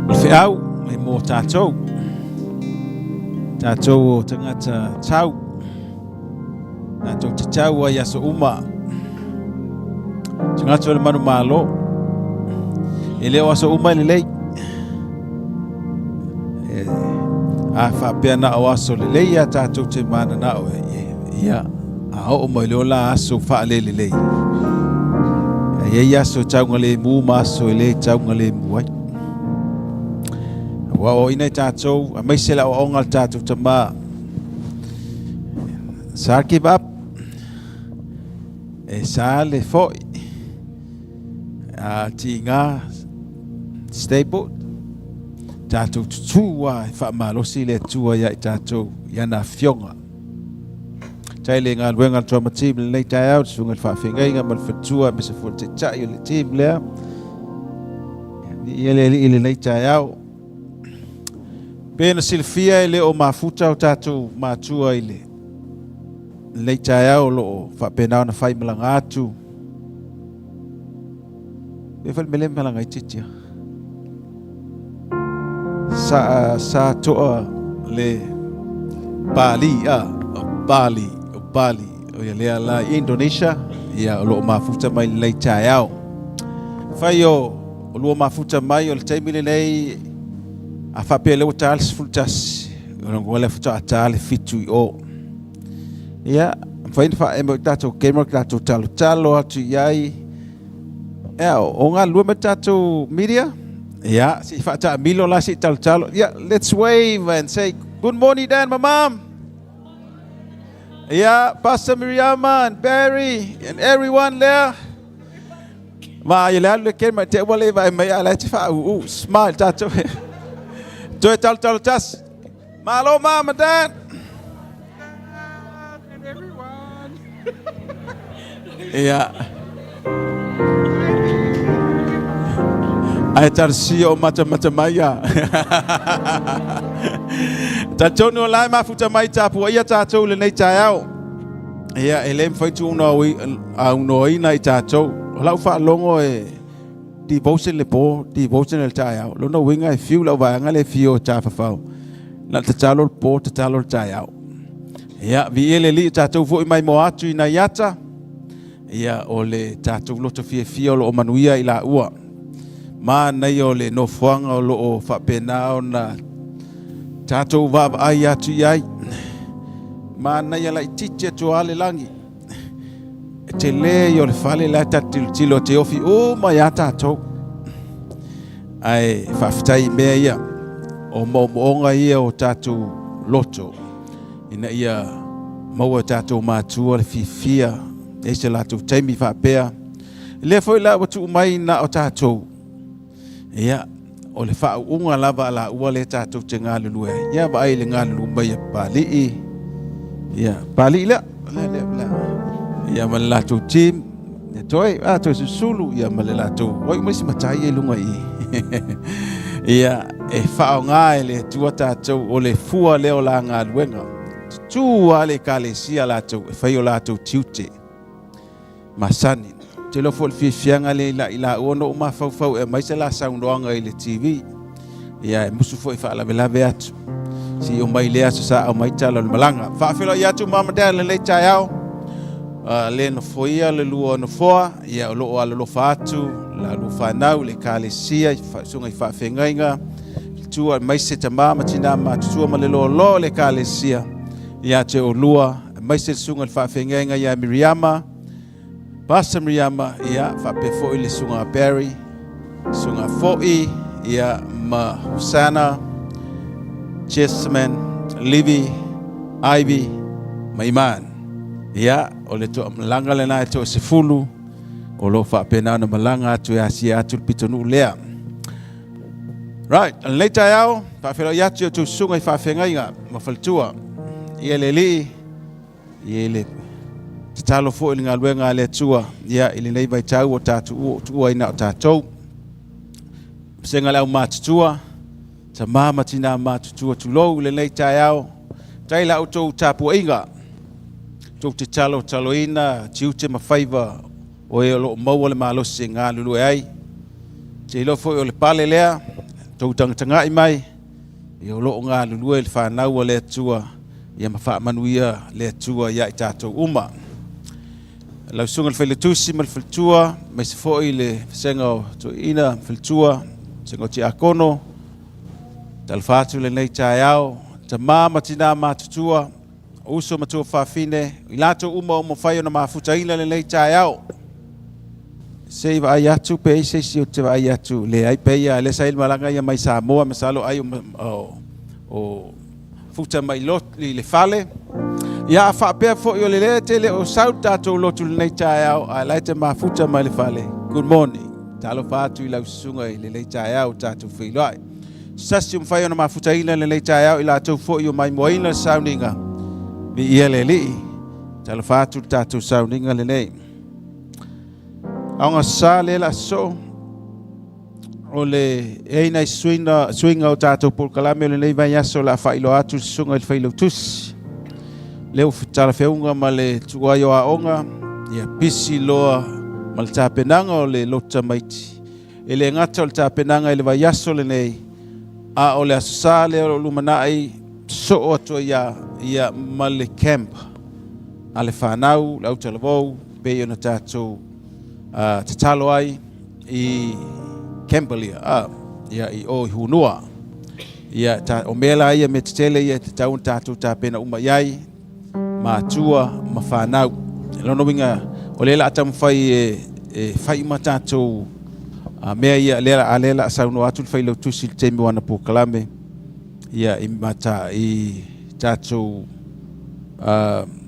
C: O le feau e mō tātou. Tātou o tangata tau. Tātou te tau ai aso uma. Tangata o le manu malo. E leo aso uma e lelei. E, a whaapea na o aso lelei a tātou te mana na o e. Ia, a oo mai le ola aso whaalele lelei. E iai aso taunga le mu ma aso e le taunga le mu ai. Ua o ina i tātou, a mai se la o onga le tātou tama. Sa give up. E sa le foi. A ti ngā stay put. Tātou tutua e whaamalosi le atua ia i tātou i ana fionga. Tai le ngā luenga le drama team le nei taeao, le susuga i le faafeagaiga ma le faletua me se fua taitai o le team lea. Ia le alii le nei taeao. Pe na silafia e le o mafuta o tātou matua i le lenei taeao o lo o faapena ona fai malaga atu. Pe fale mele malaga i titia. Sa, sa toa le Bali, a, o Bali, o Bali, o ia lea la i Indonesia, ia o lo o mafuta mai lenei taeao. Fai o, o lua mafuta mai o le taimi lenei, a faapea lea ua ta le 11, o le lea faatoa ta le 7 i o. Ia, mafai ona faaema i tatou camera, tatou talotalo atu i ai. Ia, o galulue mai tatou media. Ia, se i faataamilo la se i talotalo. Ia, let's wave and say good morning, Dad, my mom. Ia, Pastor Miriama and Barry and everyone there. Ma ia le alu le Ken ma te ua le vaai mai a la e te faauu. Smile tatou. Toe talo talo tasi. Malo mom and dad.
A: And everyone.
C: Ia. Ae talosia o matamata mai ia. Talitonu o la e mafuta mai tapuaia tatou i lenei taeao. Ia, e le mafai tuuna aunoaina i tatou. O lau faalogo e devotion le po, devotion le taeao. Lona uiga e fiu lau vaega le fio o tafafao. Na o le tatalo le po, tatalo le taeao. Ia, viia le Alii, tatou foi mai moa atu i nai ata. Ia, o le tatou loto fiafia o lo o manuia i laua. Manaia o le nofoaga o lo o faapena ona tatou vaavaai atu i ai. Manaia laitiiti atu lava le lagi. E tele ia o le fale la e tatou tilotilo te ofi uma iā tatou. Ae faafetai i mea ia, o moomooga ia o tatou loto ina ia maua e tatou matua le fiafia e se latou taimi faapea. Lea foi la ua tuu mai na o tatou. Ia, o le faauuga lava a laua lea tatou te galulue ai. Ia, vaai i le galulu mai a Papalii. Ia, Papalii lea. Lea, lea, lea. Ia, ma le latou team. Ia, toe, a, toe susulu. Ia, ma le latou. Oi, mai si matai ia i luga i. Ia, e faaaoga e le Atua tatou o le fua lea o la galuega. Tutu lava le ekalesia latou e fai o latou tiute. Masani. Ou te iloa foi o le fiafiaga lea i la, i laua na ou mafaufau e aumai se la saunoaga i le TV. Ia, e musu foi e faalavelave atu. Se i omai lea aso sa aumai tala o le malaga. Faafeiloai atu Mom and Dad lenei taeao. Le nofoia le lua nofoa, ia o lo o alolofa atu la lua fanau, le ekalesia, susuga i faafeagaiga, tua aemaise tama ma tina matutua ma le loaloa o le ekalesia ia te oulua, aemaise le susuga i le faafeagaiga ia Miriama, Pastor Miriama, ia faapea foi le susuga Barry, susuga Fo'i, ia ma Hosana, Jessamine, Livy, Ivy ma Iman. Ia, o le toamalaga lena e toasefulu o lo o faapena ona malaga atu e asia atu le pitonuu lea. Right, o lenei taeao, faafeiloai atu i outou susuga i faafeagaiga ma faletua. Ia le Alii, ia le tatalo foi i le galuega a le Atua, ia i lenei vaitau o tatou tuuaina o tatou. Vasega le au matutua, tama ma tina matutua, tulou i lenei taeao. Tai la outou tapuaiga, tou te talotaloina tiute ma faiva o e o lo o maua le malosi e galulue ai. Te iloa foi o le pale lea, tou tagatagai mai, ia o lo o galulue le fanau a le Atua, ia ma faamanuia le Atua ia i tatou uma. Lau susuga i le Failautusi ma le Faletua, aemaise foi le vasega o Toeaina ma Faletua, vasega o Tiakono, talofa atu lenei taeao, tama ma tina matutua, uso ma tuafafine, i latou uma o mafai ona mafutaina lenei taeao. Se i vaai atu pe i se isi ou te vaai atu, leai pe ia lea sa i le malaga ia mai Samoa, masalo ai o futa mai i le fale. Ia a faapea foi o le lea te le o sau le tatou lotu lenei taeao, ae la e te mafuta mai le fale. Good morning. Talofa atu i lau susuga i lenei taeao tatou feiloai. Sasi o mafai ona mafutaina lenei taeao i latou foi o maimoaina le sauniga. Viia le Alii. Talofa atu le tatou sauniga lenei. Aoga sa le la soo o le e ai nai suiga, suiga o tatou polokalame o lenei vaiaso o le a faailoa atu le susuga i le Failautusi. Lea ua talafeauga ma le tuai o aoga, ia pisi loa ma le tapenaga o le lotu tamaiti. E le gata o le tapenaga i le vaiaso lenei, a o le Aso Sa lea o lo o lumanai soo atu ai ia, ia ma le camp a le fanau, le autalavou, pei ona tatou tatalo ai i Camberley, ia, i o i Hunua. Ia, ta, o mea la ia, mea tetele ia e tatau ona tatou tapena uma i ai, matua ma fanau. Lona uiga, o lea o le a taumafai e fai uma tatou mea ia, lea, a lea o le a saunoa atu le Failautusi i le taimi o ana polokalame, ia, i, mata, i tatou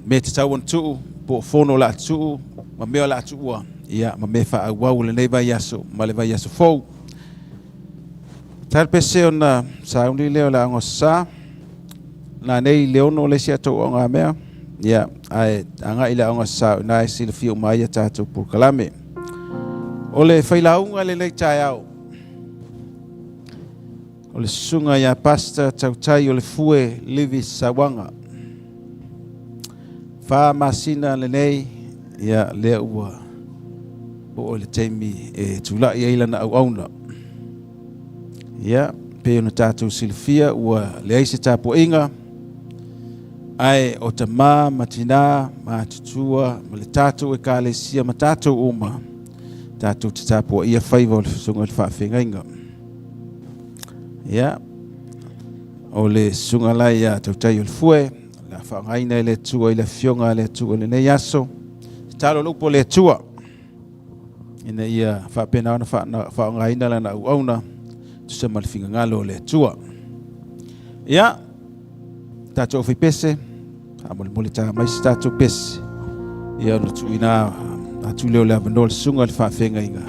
C: mea e tatau ona tuu, po o fono o le a tuu, ma mea o le a tuua, ia, ma mea faaauau o lenei vaiaso ma le vaiaso fou. Talapese ona sauni lea o le aoga sa. Na nei le 6 le isi atou aoga mea. Ia, ae agai i le aoga sa o ina e silafia uma ai a tatou polokalame. O le failauga lenei taeao. O le susuga ia Pastor Tautai o le Fue Livi Sauaga. 4 masina lenei, ia lea ua oo i le taimi e tulai ai lana auauna. Ia, pei ona tatou silafia ua leai se tapuaiga, ae o tama ma tina ma atutua ma le tatou ekalesia ma tatou uma, tatou te tapuaia faiva o le susuga i le faafeagaiga. Ia, o le susuga la ia Tautai o le Fue, la faaaogaina e le Atua i le afioga a le Atua i lenei aso. Tatalo le upu a le Atua, ina ia faapena ona faaaogaina lana auauna, tusa ma le finagalo o le Atua. Ia, tatou faipese, faamolemole ta mai se tatou pese, ia ona tuuina atu lea o le avanoa le susuga i le faafeagaiga,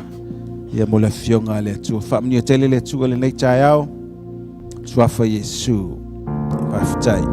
C: ia mo le afioga a le Atua. Faamanuia tele le Atua lenei taeao, suafa Iesu. Faafetai.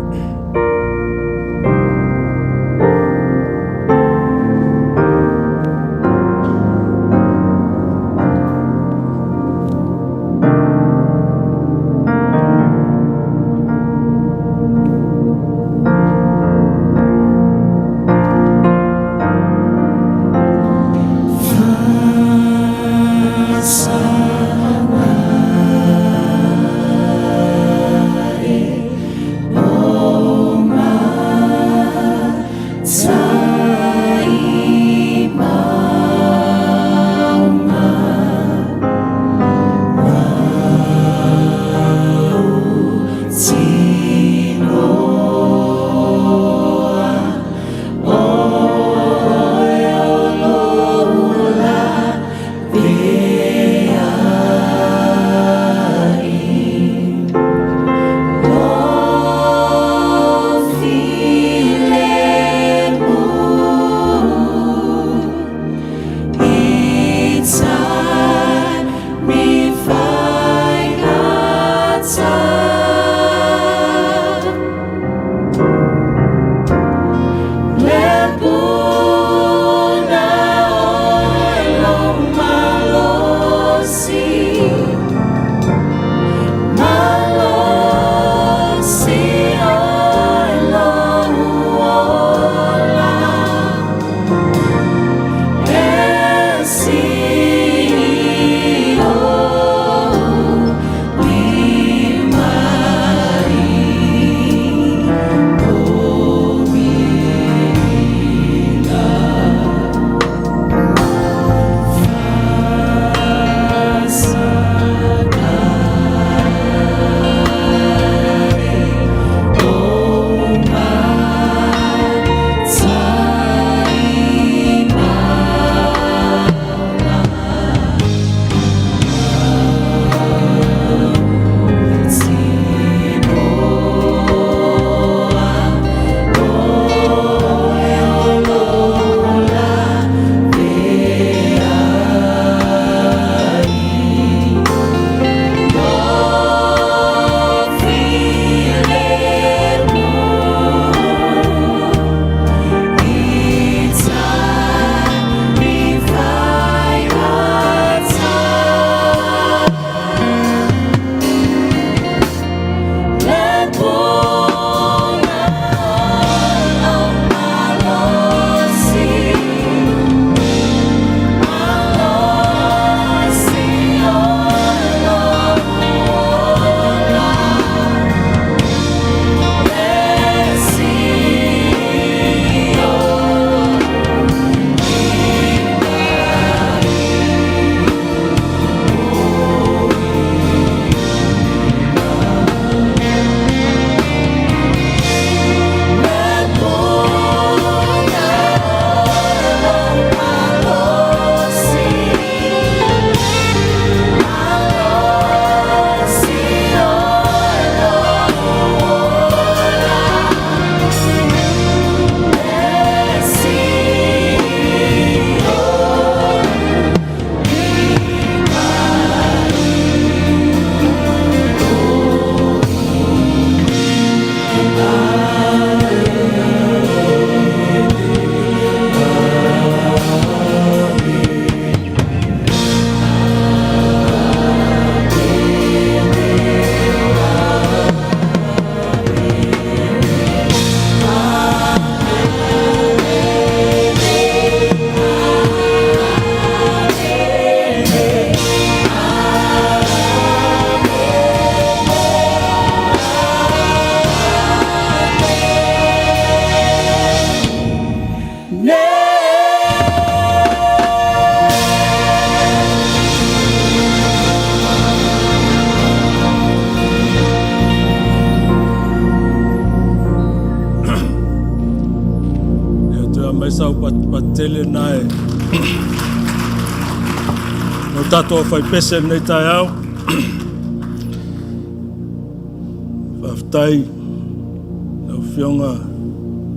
H: tele lena e o tatou aufaipese i lenei taeao. Faafetai lau Afioga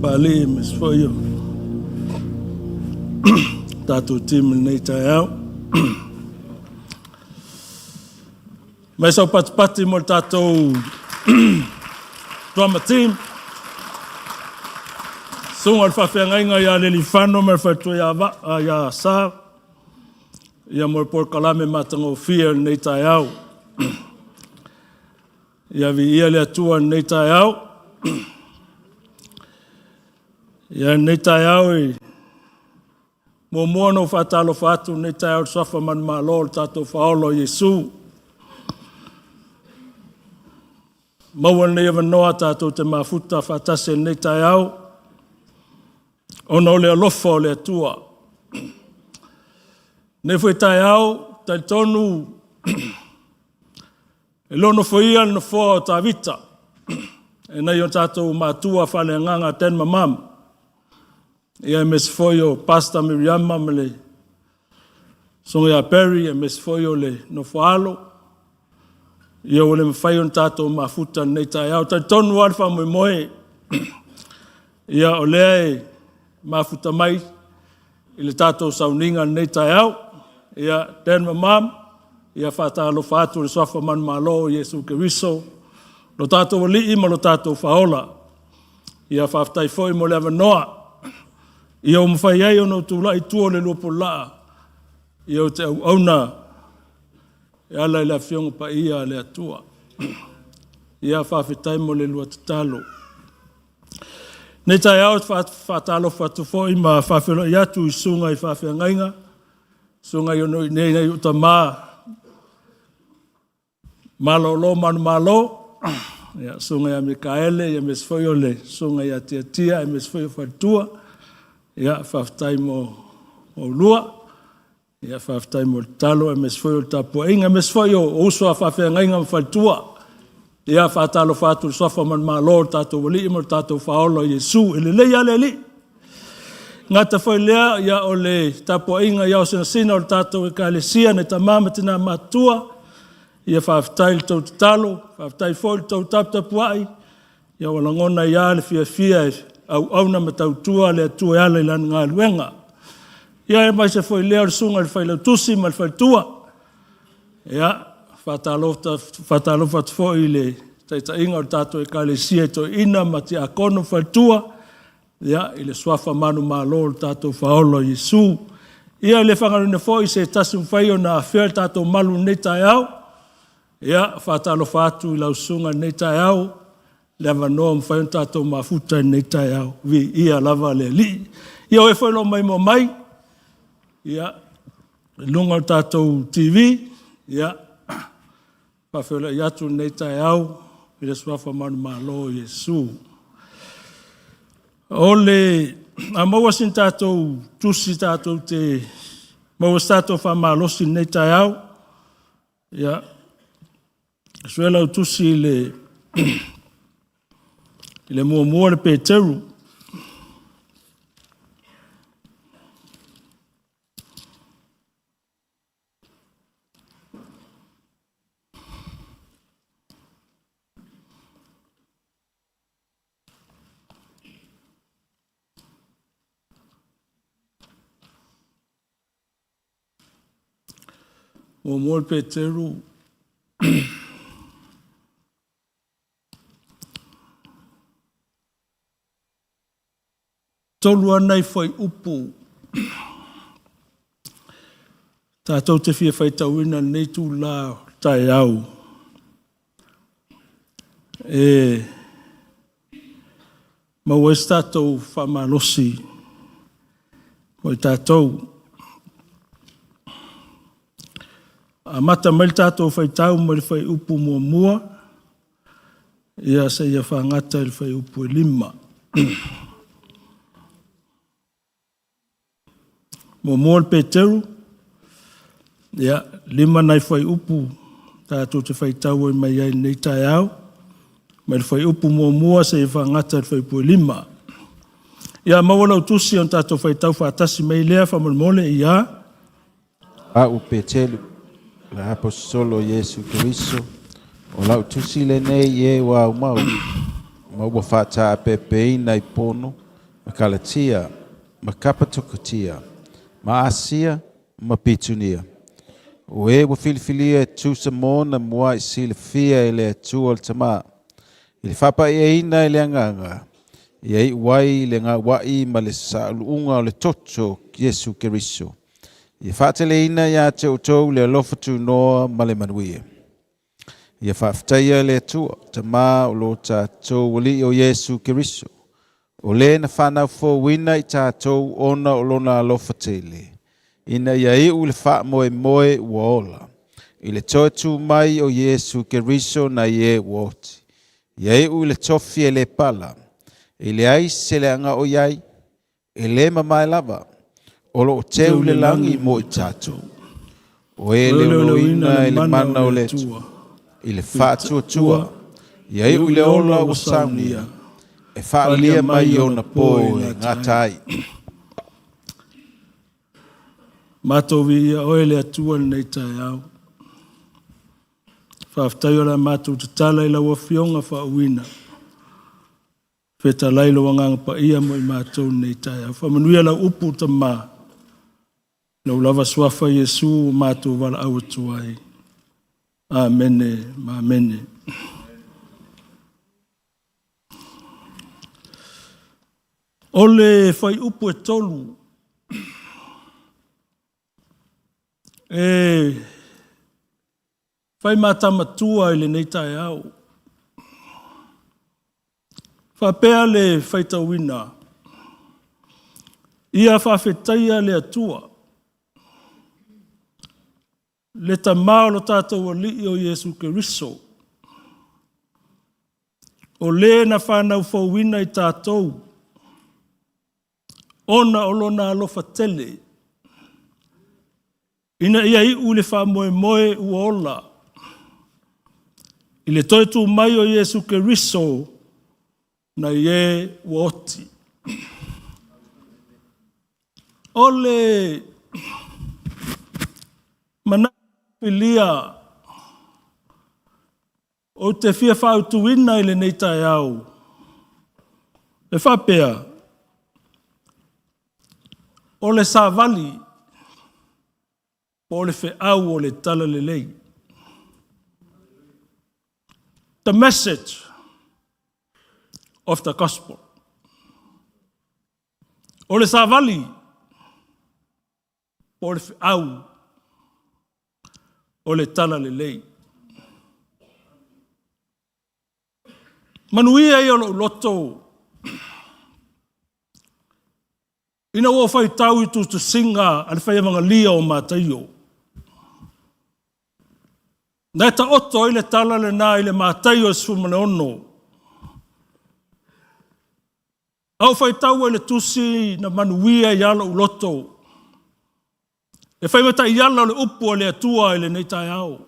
H: Papalii aemaise foi o tatou team i lenei taeao. Mai sau patipati mo le tatou drama team. Susuga i le faafeagaiga ia Lelifano ma le faletua ia, Va, ia Sa, ia mo le polokalame matagofie o lenei taeao. Ia viia le Atua i lenei taeao. Ia lenei taeao e Muamua ona ou faatalofa atu i lenei taeao i le suafa manumalo o le tatou Faaola o Iesu. Maua lenei avanoa tatou te mafuta faatasi i lenei taeao ona o le alofa o le Atua. Lenei foi taeao, talitonu e le o nofoia le nofoa o Tavita e nai o tatou matua faaleagaga Dan ma Mam. Ia aemaise foi o Pastor Miriama ma le Susuga ia Barry, aemaise foi o le nofo-a-alo. Ia ua le mafai ona tatou mafuta i lenei taeao. E talitonu lava le faamoemoe, ia o lea e mafuta mai i le tatou sauniga i lenei taeao. Ia Dan ma Mom, ia faatalofa atu i le suafa manumalo o Iesu Keriso, lo tatou Alii ma lo tatou Faaola. Ia faafetai foi mo le avanoa ia ua mafai ai ona ou tulai i tua o le luapulaa ia ou te auauna e ala i le Afioga Paia a le Atua. Ia faafetai mo le lua tatalo. Nei taeao faatalofa atu foi ma faafeiloai atu i susuga i faafeagaiga, susuga i ono i nei nai ou tama Malolo manumalo, ia, susuga ia Mikaele, ia aemaise foi o le susuga ia Tiatia, aemaise foi o faletua. Ia, faafetai mo oulua. Ia, faafetai mo le tatalo, aemaise foi o le tapuaiga, aemaise foi o uso a faafeagaiga ma faletua. Ia, faatalofa atu i le suafa manumalo o le tatou Alii ma le tatou Faaola o Iesu. E lelei lava le Alii. Gata foi lea, ia, o le tapuaiga i ao sinasina o le tatou Ekalesia, nai tama ma tina matutua, ia faafetai i le tou tatalo, faafetai foi i le tou taputapuai, ia ua lagona ai lava le fiafia e auauna ma tautua le Atua e ala i Lana galuega. Ia aemaise foi lea o le susuga i le Failautusi ma le faletua. Ia, faatalofa atu foi i le taitaiga o le tatou Ekalesia i toeaiina ma tiakono ma faletua, ia, i le suafa manumalo o le tatou Faaola o Iesu. Ia, e le faagaloina foi se tasi ua mafai ona afea le tatou malu i lenei taeao. Ia, faatalofa atu i lau susuga i lenei taeao, le avanoa ua mafai ona tatou mafuta i lenei taeao. Viia lava le Alii. Ia, o e foi o lo o maimoa mai, ia, i luga o le tatou TV, ia, faafeiloai atu i lenei taeao i le suafa manumalo o Iesu. O le a maua sina tatou tusi tatou te maua se tatou faamalosi i lenei taeao. Ia, sue lau tusi i le i le muamua le Peteru. Muamua le Peteru Tolu lava nai fuaiupu tatou te fia faitauina i lenei itula o le taeao e maua ai se tatou faamalosi mo i tatou. Amata mai le tatou faitau mai le fuaiupu muamua ia seia fagata i le fuaiupu e 5. Muamua le Peteru, ia, 5 nai fuaiupu tatou te faitau ai mai ai i lenei taeao, mai le fuaiupu muamua seia fagata i le fuaiupu e 5. Ia maua lau tusi ona tatou faitau faatasi mai lea faamolemole ia.
I: A'u Petelu, le Aposetolo o Iesu Keriso, o la'u tusi lenei i e ua aumau ma ua faataapeapeina i Pono, ma Kalatia, ma Kapatokatia, ma Asia, ma Pitunia. O e ua filifilia e tusa mo na mua'i silafia e le Atua le Tamā, i le faapa'iaina e le Agaga, ia i'u ai le gaua'i ma le sa'alu'uga o le toto o Iesu Keriso. Ia faateleina iā te outou le alofa tunoa ma le manuia. Ia faafetaia le Atua, Tamā o lo tatou Alii o Iesu Keriso, o le na fanau fouina i tatou ona o lona alofa tele, ina ia iu le faamoemoe ua ola, i le toe tu mai o Iesu Keriso nai e ua oti. Ia iu i le tofi e le pala, e leai se leaga o i ai, e le mamae lava, o lo o teu i le lagi mo i tatou. O e leoleoina i le mana o le Atua, i le faatuatua, ia iu i le ola ua saunia, e faaalia mai i ona po e gata ai.
H: Matou viia oe le Atua i lenei taeao. Faafetai o le a matou tatala i lau Afioga faauuina. Fetalai lou Agaga Paia mo i matou i lenei taeao. Faamanuia lau upu Tama, lau lava suafa Iesu ua matou valaau atu ai. Amene ma amene. O le fuaiupu e 3 e fai matamatua i lenei taeao. Faapea le faitauina, ia faafetaia le Atua, le Tama o lo tatou Alii o Iesu Keriso, o le na fanau fouina i tatou, ona o lona alofa tele, ina ia iu le faamoemoe ua ola, i le toe tu mai o Iesu Keriso nai e ua oti. O le manatu filia ou te fia fautuina i lenei taeao, e faapea, o le savali po o le feau o le talalelei. The message of the gospel. O le savali po o le feau o le talalelei. Manuia ia o lou loto ina ua ou faitau i tusitusiga a le faievagalia o Mataio. Na e taoto ai le tala lena i le Mataio 16. A ou faitau ai i le tusi na manuia ai lou loto, e fai ma taiala o le upu a le Atua i lenei taeao.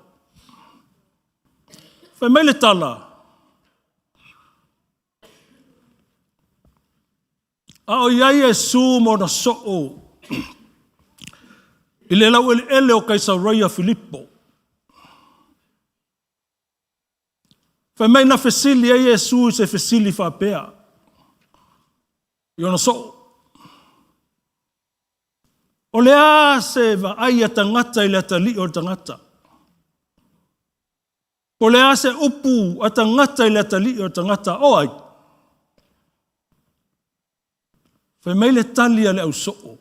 H: Fai mai le tala, a o i ai Iesu ma ona soo i le laueleele o Kaisareia Filipo. Fai mai na fesili ai Iesu i se fesili faapea i ona soo. O le a se vaai a tagata i le atalii o le tagata? Po o le a se upu a tagata i le atalii o le tagata? O ai? Fai mai le tali a le ausoo.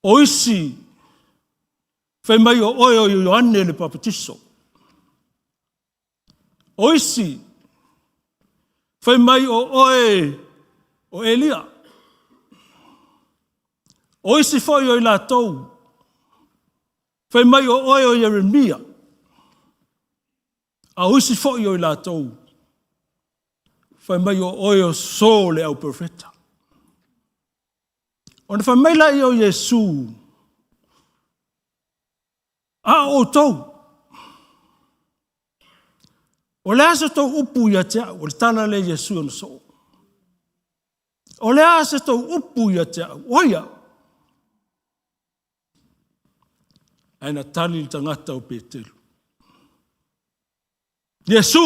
H: O isi fai mai o oe o Ioane le Papatiso. O isi fai mai o oe o Elia. O isi foi o i latou fai mai o oe o Ieremia. A o isi foi o i latou fai mai o oe o So le au profeta. Ona fai mai laia o Iesu, a o outou, o le a se tou upu ia te au? O le tala lea a Iesu i ona soo. O le a se tou upu ia te au? O ai au? Ae na tali le tagata o Petelu. Iesu,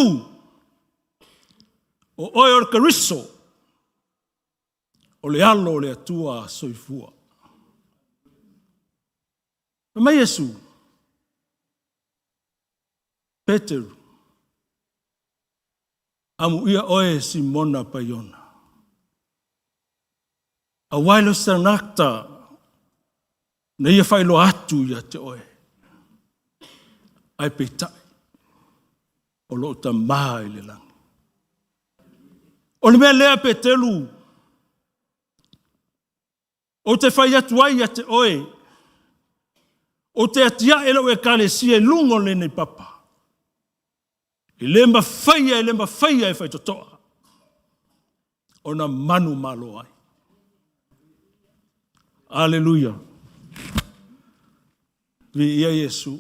H: o oe o le Keriso, o le alo o le Atua soifua. Fai mai Iesu, Peteru, amuia oe Simona Paiona. Aua e le o se tagata na ia faailoa atu ia te oe, ae peitai, o lou Tama i le lagi. O le mea lea Peteru, ou te fai atu ai ia te oe, ou te atiae lau Ekalesia i luga o lenei papa, E le mafaia, e le mafaia e faitotoa ona manumalo ai. Aleluia. Viia Iesu.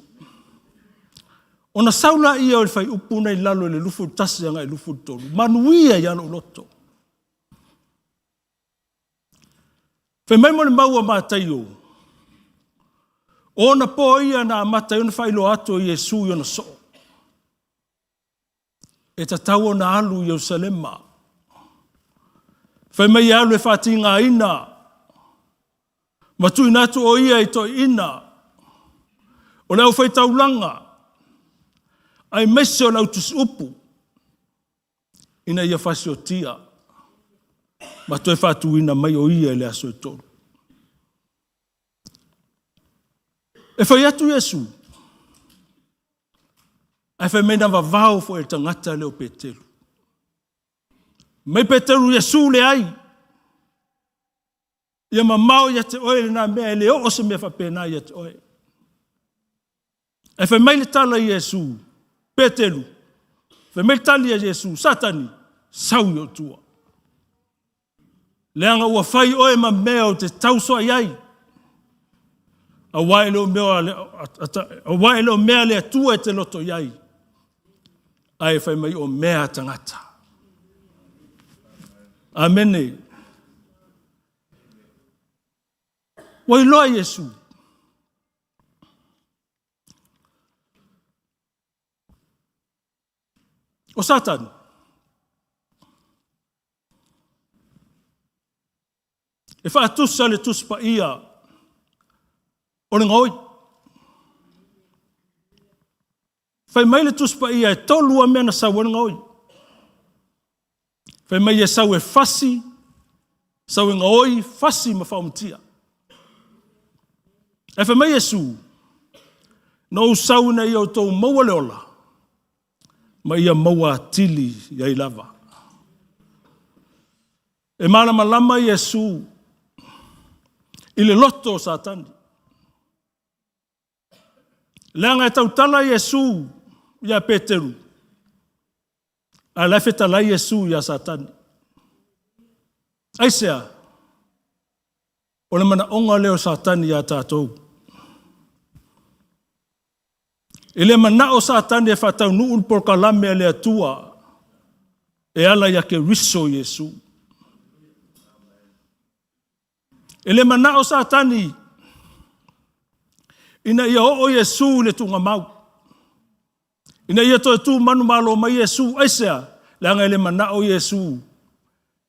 H: Ona sau laia o le faiupu nei lalo i le 21 agai 23, manuia ia lou loto. Fai mai mo le mau a Mataio, o ona po ia na amata ai ona faailoa atu e Iesu i ona soo. E tatau ona alu i Ierusalema. Fai mai e alu e faatigaina ma tuuina atu o ia i toeaiina o le aufaitaulaga aemaise o le autusiupu ina ia fasiotia ma toe faatuina mai o ia i le aso e tolu. E fai atu Iesu, ae fai mai na vavao foi e le tagata lea o Peteru. Mai Peteru, Iesu leai. Ia mamao ia te oe lena mea, e le oo se mea faapena ia te oe. Ae fai mai le tala i Iesu, Peteru, fai mai le tali a Iesu, Satani, sau i ou tua. Leaga ua fai oe ma mea ou te tausoa i ai. Aua e le o mea, aua e le o mea a le Atua e te loto i ai, ae fai mai o mea a tagata. Amene. Ua iloa Iesu. O Satani. E faatusa le Tusi Paia o le gaoi. Fai mai le Tusi Paia e tolu a mea na sau ai le gaoi. Fai mai e sau e fasi, sau e gaoi, fasi ma faaumatia. Ae fai mai Iesu, na ou sau ina ia outou maua le ola, ma ia maua atili ai lava. E malamalama Iesu i le loto o Satani. Leaga e tautala Iesu ia Peteru, ae la e fetalai Iesu ia Satani. Aisea? O le manaoga lea o Satani ia tatou. E le manao Satani e faataunuu le polokalame a le Atua e ala ia Keriso Iesu. E le manao Satani ina ia oo Iesu i le tuugamau, ina ia toe tu manumalo mai Iesu. Aisea? Leaga e le manao Iesu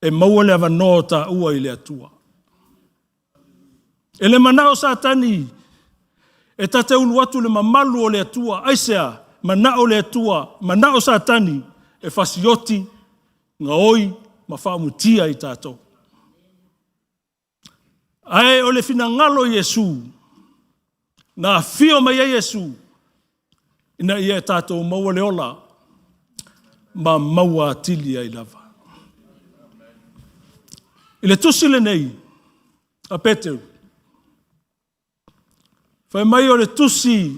H: e maua le avanoa o taua i le Atua. E le manao Satani e ta te ulu atu le mamalu o le Atua. Aisea? Manao le Atua, manao Satani e fasioti, gaoi ma faamutia i tatou. Ae o le finagalo o Iesu, na afio mai ai Iesu, ina ia e tatou maua le ola ma maua atili ai lava. I le tusi lenei a Peteru, fai mai o le tusi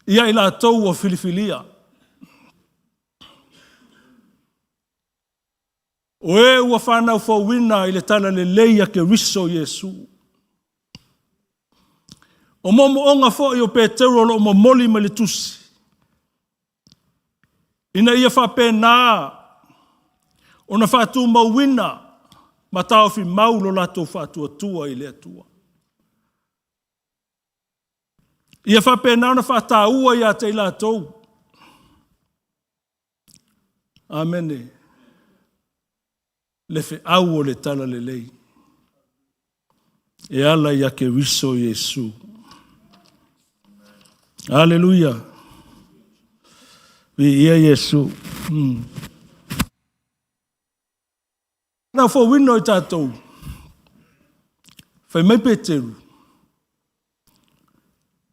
H: ia i latou ua filifilia. O e ua fanau fouina i le talalelei a Keriso Iesu. O moomooga foi o Peteru o lo o momoli mai le tusi, ina ia faapena ona faatumauina ma taofi mau lo latou faatuatua i le Atua. Ia faapena ona faataua ia te i latou. Amene. Le feau o le talalelei e ala ia Keriso Iesu. Aleluia. Viia Iesu. Na fouina o i tatou. Fai mai Peteru,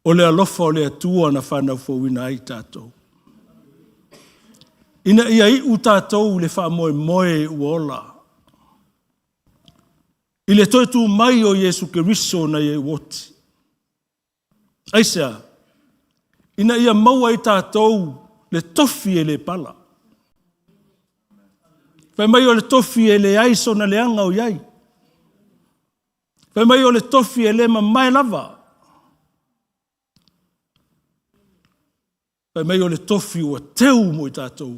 H: o le alofa o le Atua na fanau fouina ai tatou. Ina ia iu tatou i le faamoemoe ua ola. I le toe tu mai o Iesu Keriso na ia oti. Aisea? Ina ia maua ai tatou le tofi e le pala. Fai mai o le tofi e leai sona leaga o i ai. Fai mai o le tofi e le mamae lava. Fai mai o le tofi ua teu mo i tatou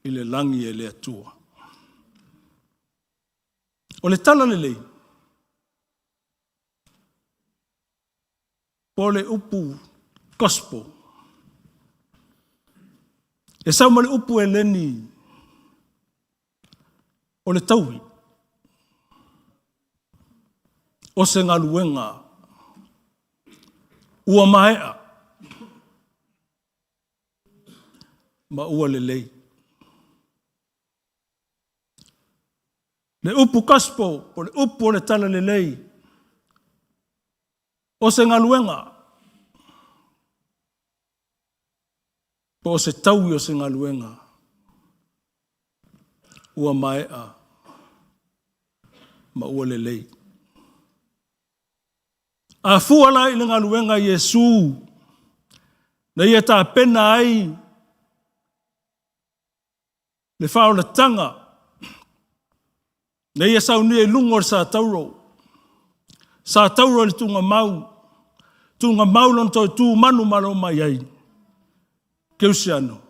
H: i le lagi e le Atua. O le talalelei, po o le upu gospel. E sau ma le upu Eleni o le taui, o se galuega ua maea ma ua lelei. Le upu gospel, po o le upu o le talalelei, o se galuega, po o se taui o se galuega, ua maea ma ua lelei. A fua la i le galuega a Iesu, na ia tapena ai le faaolataga, na ia saunia i luga o le satauro, satauro i le tugamau, tugamau lona toe tu manu malo mai ai, Keusiano,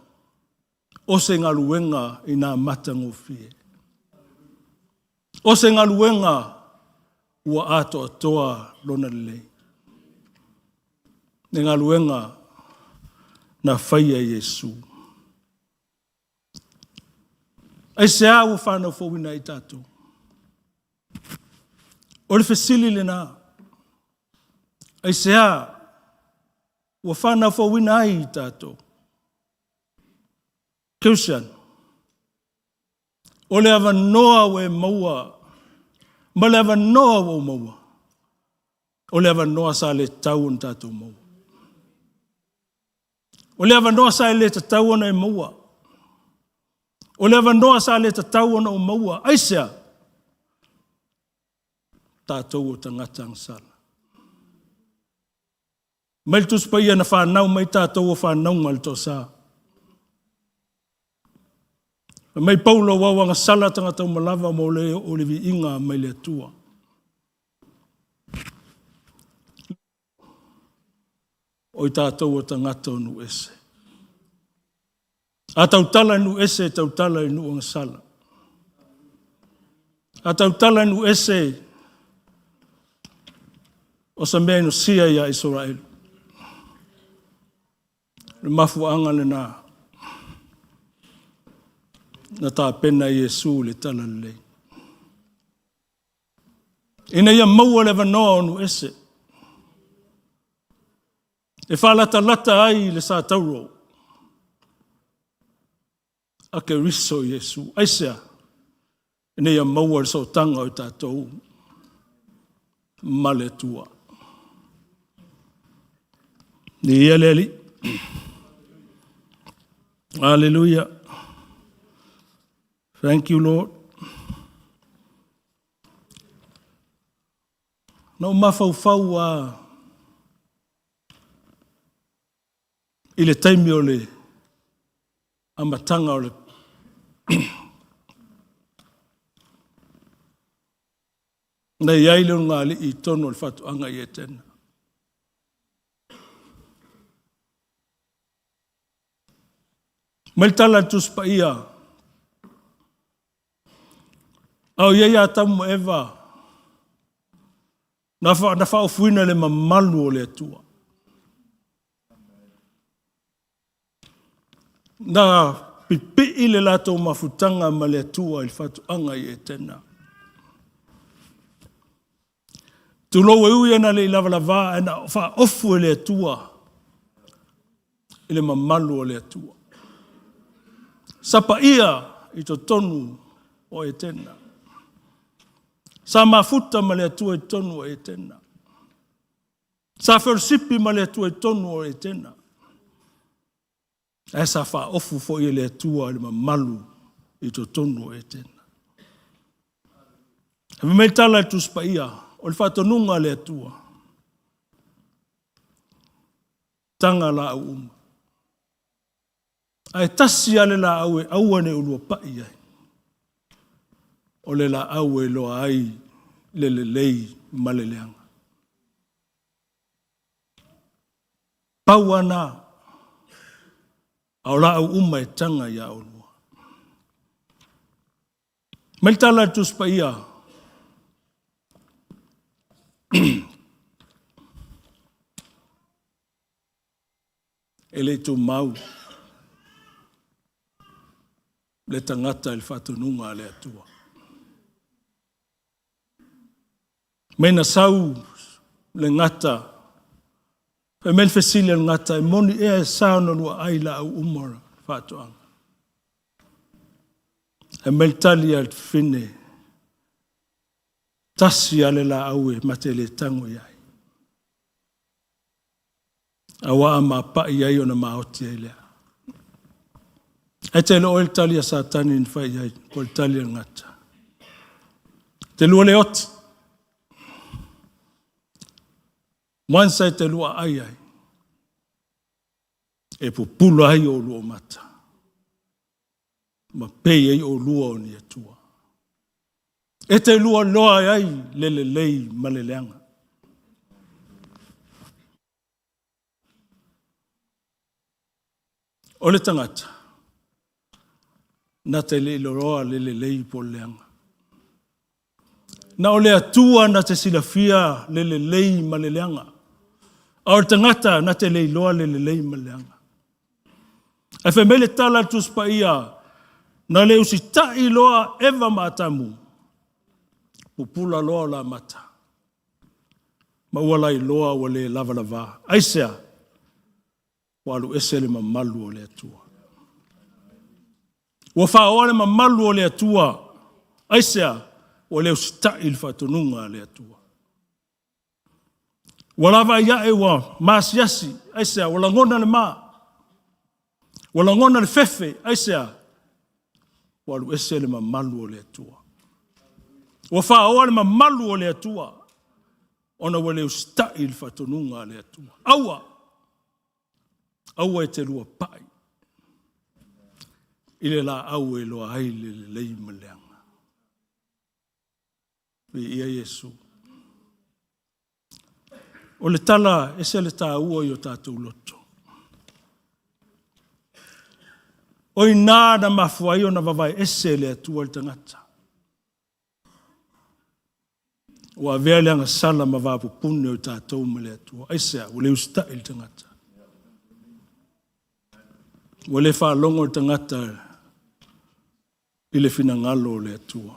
H: o se galuega i nā matagofie. O se galuega ua atoatoa lona lelei. Le galuega na faia e Iesu. Aisea ua fanau fouina ai tatou? O le fesili lena. Aisea ua fanau fouina ai tatou? Keusiano, o le avanoa ua e maua, ma le avanoa ua ou maua, o le avanoa sa le tatau ona tatou maua. O le avanoa sa e le tatau ona e maua. O le avanoa sa le tatau ona ou maua. Aisea? Tatou o tagata agasala. Mai le Tusi Paia na fanau mai tatou o fanauga le toasa. Fai mai Paulo ua agasala tagata uma lava mo le o le viiga mai le Atua. O i tatou o tagata o nuu ese. A tautala i nuu ese, tautala i nuu agasala. A tautala i nuu ese, o sa mea inosia ia Isaraelu. Le mafuaaga lena na tapena Iesu le talalelei. Ina ia maua le avanoa o nuu ese. E faalatalata ai le satauro a Keriso Iesu. Aisea? Ina ia maua le sootaga o i tatou ma le Atua. Ia le Alii. Hallelujah. Thank you, Lord. Na ou mafaufau a i le taimi o le amataga o le na i ai le ulugalii i totonu o le faatoaga i Etena. Mai le tala a le Tusi Paia, a o i ai Atamu ma Eva, na, fa, na faaofuina le mamalu o le Atua. Na pipii le latou mafutaga ma le Atua i le faatoaga i Etena. Tulou e ui ina le i lavalava ae na faaofu e le Atua i le mamalu o le Atua. Sapaia i totonu o Etena. Sa mafuta ma le Atua i totonu o Etena. Sa felosipi ma le Atua i totonu o Etena. Ae sa faaofu foi e le Atua i le mamalu i totonu o Etena. Fai mai le tala a le Tusi Paia, o le faatonuga a le Atua, taga laau uma. Ae tasi lava le laau e aua ne i oulua pai i ai, o le laau e iloa ai le lelei ma le leaga. Pau lava na, a o laau uma e taga ia oulua. Mai le tala a le Tusi Paia, e le i tumau le tagata i le faatonuga a le Atua. Mai na sau le gata, fai mai le fesili a le gata, e moni ea e sa ona lua ai laau uma o le faatoaga? Fai mai le tali a le fafine, tasi lava le laau e ma te le tago i ai. Aua a mapai i ai ona maoti ai lea. Ae te iloa oe le tali a Satani na fai i ai, po o le tali a le gata. Te lua le oti. Once e te lua ai ai, e pupula ai oulua mata, ma pei ai oulua o ni Atua. E te lua loa ai le lelei ma le leaga. O le tagata, na te le i loloa le lelei po o le leaga. Na o le Atua na te silafia le lelei ma le leaga. A o le tagata na te le iloa le lelei ma le leaga. Ae fai mai le tala a le Tusi Paia, na le usitai loa Eva ma Atamu, pupula loa o lamata, ma ua lailoa ua le lavalava. Aisea? Ua alu ese le mamalu o le Atua. Ua faoa le mamalu o le Atua. Aisea? Ua le usitai i le faatonuga a le Atua. Ua lavaai ae ua maasiasi. Aisea? Ua lagona le ma. Ua lagona le fefe. Aisea? Ua alu ese le mamalu o le Atua. Ua faoa le mamalu o le Atua ona ua le usitai i le faatonuga a le Atua. Aua! Aua e te lua pai i le laau e iloa ai le lelei ma le leaga. Viia Iesu. O le tala e ese le taua i o tatou loto. O i ina na mafua ai ona vavae ese e le Atua le tagata. Ua avea le agasala ma vapupune o tatou ma le Atua. Aisea? Ua le usitai le tagata. Ua le faalogo le tagata i le finagalo o le Atua.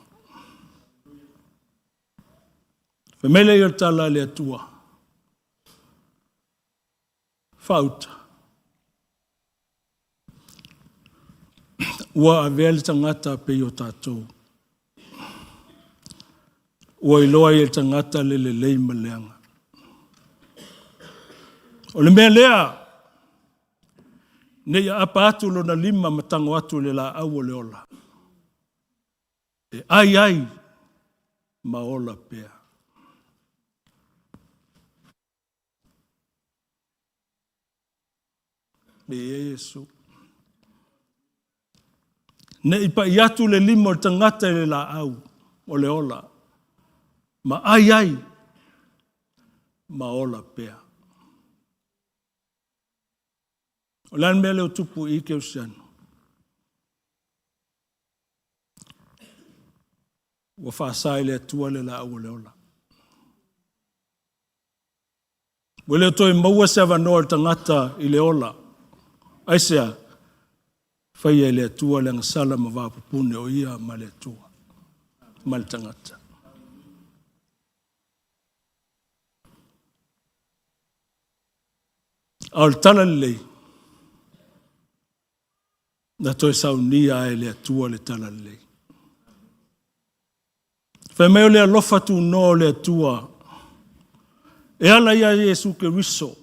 H: Fai mai lea o le tala a le Atua, faauta. Ua avea le tagata pei o tatou. Ua iloa ai e le tagata le lelei ma le leaga. O le mea lea, ne i aapa atu lona lima ma tago atu i le laau o le ola, e ai ai ma ola pea. Viia Iesu. Ne i pai atu le lima o le tagata i le laau o le ola, ma ai ai ma ola pea. O le a le mea lea o tupu i i kerisiano? Ua faasa e le Atua le laau o le ola. Ua le o toe maua se avanoa o le tagata i le ola. Aisea? Faia e le Atua le agasala ma vaopupune o ia ma le Atua ma le tagata. A o le tala lelei, na toe saunia ai e le Atua le tala lelei. Fai mai o le alofa tunoa o le Atua e ala ia Iesu Keriso,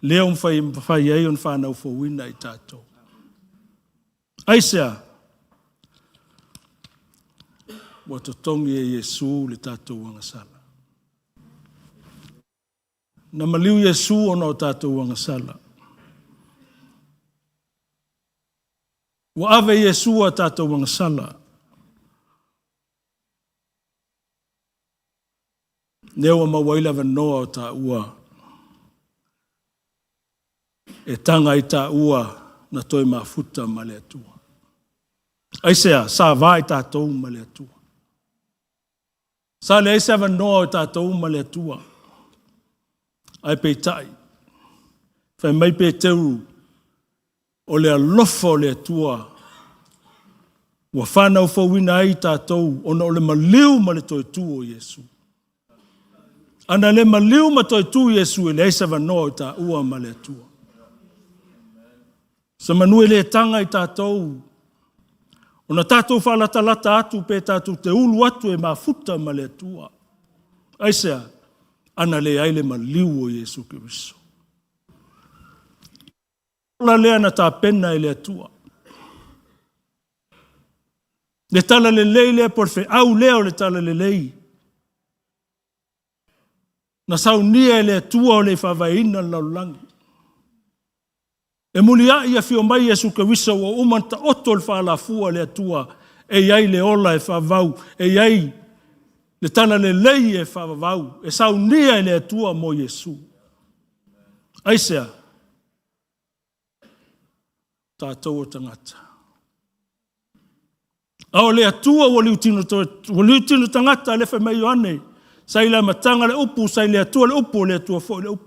H: lea ua mafai ai ona fanau fouina i tatou. Aisea? Ua totogi e Iesu le tatou agasala. Na maliu Iesu ona o tatou agasala. Ua ave Iesu a tatou agasala. Lea ua maua ai le avanoa o taua e taga ai taua na toe mafuta ma le Atua. Aisea? Sa va i tatou ma le Atua. Sa leai se avanoa o tatou ma le Atua. Ae peitai, fai mai Peteru, o le alofa o le Atua ua fanau fouina ai tatou ona o le maliu ma le toe tu o Iesu. Ana le maliu ma toe tu Iesu, e leai se avanoa o taua ma le Atua. Semanu e le taga i tatou ona tatou faalatalata atu pe tatou te ulu atu e mafuta ma le Atua. Aisea? Ana leai le maliu o Iesu Keriso. Ola lea na tapena e le Atua. Le tala lelei lea po o le feau lea o le tala lelei. Na saunia e le Atua o le i faavaeina le lalolagi. E muliai afio mai Iesu Keriso ua uma ona taoto le faalafua a le Atua e i ai le ola e faavavau, e i ai le tala lelei e faavavau, e saunia e le Atua mo Iesu. Aisea? Tatou o tagata. A o le Atua ua liutino, ua liutino tagata, le fai mai Ioane, sa i le amataga le upu, sa i le Atua le upu, o le Atua foi le upu.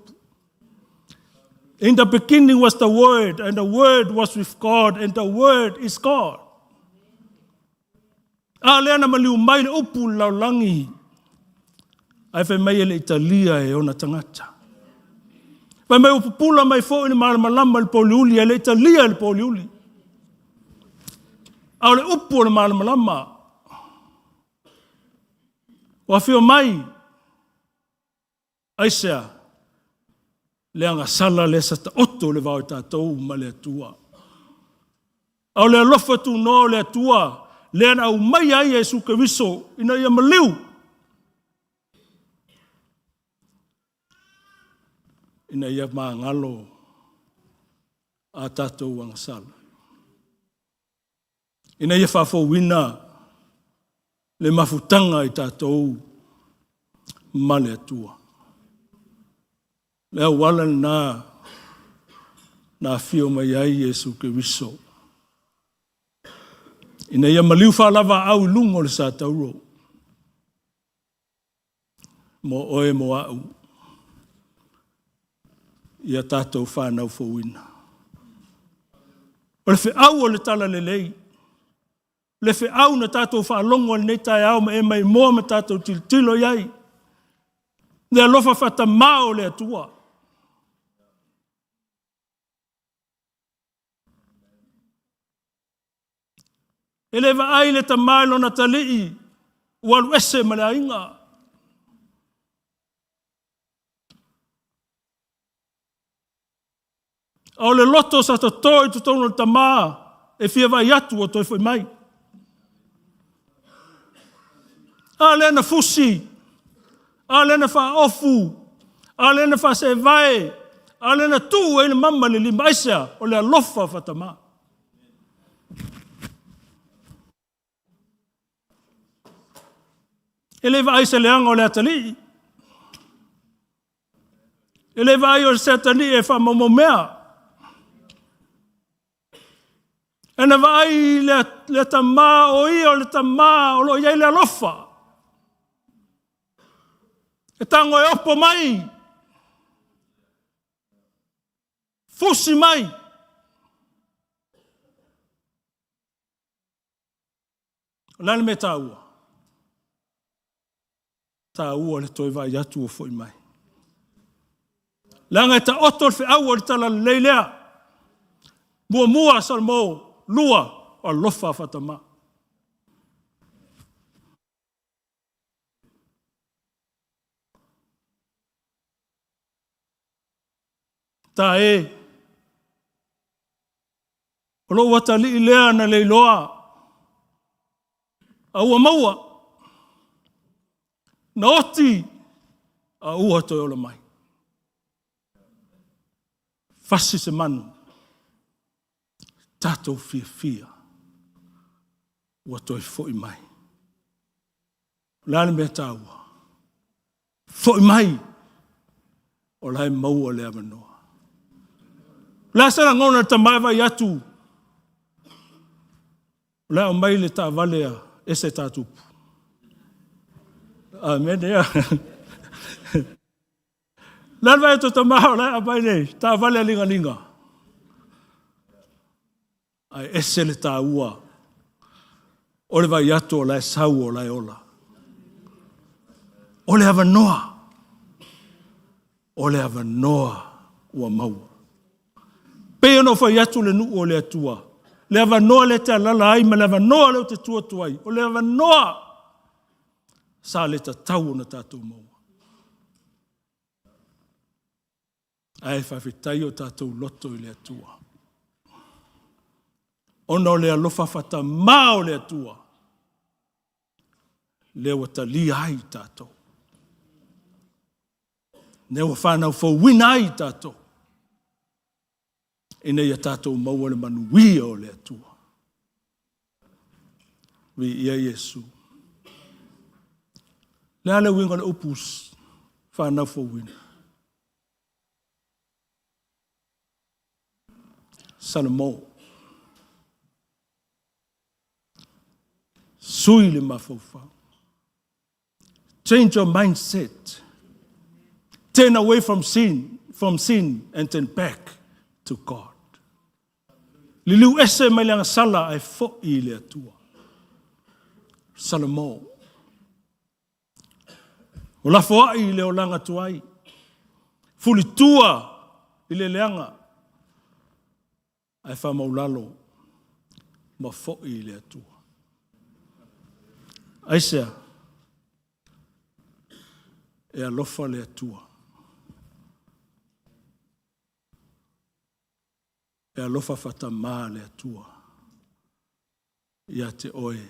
H: In the beginning was the Word, and the Word was with God, and the Word is God. A lea na maliu mai le upu i le lalolagi, ae fai mai e le i talia e ona tagata. Fai mai ua pupula mai foi le malamalama i le pōliuli, ae le i talia e le pōliuli. A o le upu o le malamalama, ua afio mai, aisea? Le agasala lea sa taoto le vao i tatou ma le Atua. A o le alofa tunoa o le Atua, lea na aumaia ai Iesu Keriso ina ia maliu, ina ia magalo a tatou agasala, ina ia faafouina le mafutaga i tatou ma le Atua. Le auala lena na afio mai ai Iesu Keriso, ina ia maliu faalavaau i luga o le satauro mo oe mo a'u, ia tatou fanau fouina. O le feau o le tala lelei, le feau na tatou faalogo i lenei taeao ma e maimoa ma tatou tilotilo i ai, le alofa faatamā o le Atua. E le vaai le tama i lona atalii ua alu ese ma le aiga. A o le loto sa toto i totonu o le tama e fia vaai atu ua toe foi mai. A lea na fusi, a lea na faaofu, a lea na faaseevae, a lea na tuu ai le mama i le lima. Aisea? O le alofa faatama. E le vaai se leaga o le atalii. E le vaai o se atalii e faamaumau mea. E na vaai i le, le tamā o ia o le tamā o lo o i ai le alofa. E tago e opo mai, fusi mai. O le a le mea taua? Taua le toe vaai atu ua foi mai. Leaga e taoto le feau o le talalelei lea. Muamua Salamo, lua o alofa faatama. Ta e, o lou atalii lea na leiloa, a ua maua, na oti, a ua toe ola mai. Fasi se manu, tatou fiafia, ua toe foi mai. O le a le mea taua? Foi mai, o la e maua le avanoa. O le a se lagona i le tama e vaai atu, o le a aumai le taavale a ese tatupu. Amene ia. Le a le vaai atu o tama o la e aumai le taavale a ligaliga. Ae ese le taua o le vaai atu o la e sau o la e ola. O le avanoa, o le avanoa ua maua. Pei ona ou fai atu le nuu o le Atua, le avanoa lea e te alala ai ma le avanoa lea ou te tu atu ai, o le avanoa sa le tatau ona tatou maua. Ae faafetai o tatou loto i le Atua. Ona o le alofa faatamā o le Atua, lea ua talia ai tatou. Lea ua fanau fouina ai tatou. Ina ia tatou maua le manuia o le Atua. Viia Iesu. Le a le uiga o le upu fanau fouina? Salamo. Sui le mafaufau. Change your mindset. Turn away from sin, from sin and turn back to God. Liliu ese mai le agasala ae foi i le Atua. Salamo. O lafoai i le olaga tuai. Fulitua i le leaga. Ae faamaulalo ma foi i le Atua. Aisea? E alofa le Atua. E alofa faatamā le Atua ia te oe,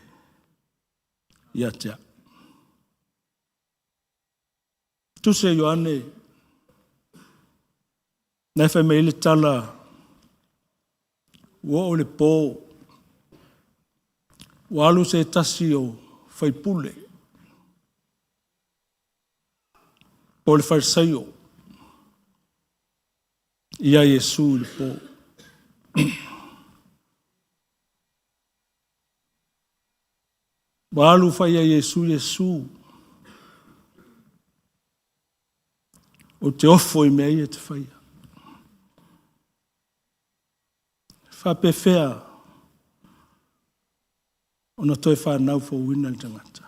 H: ia te au. Tusi a Ioane, na e fai mai ai le tala, ua oo le po, ua alu se tasi o faipule, po o le Farisaio, ia Iesu i le po. Ua alu fai ia Iesu, Iesu, ou te ofo i mea ia e te faia. Faapefea ona toe fanau fouina le tagata.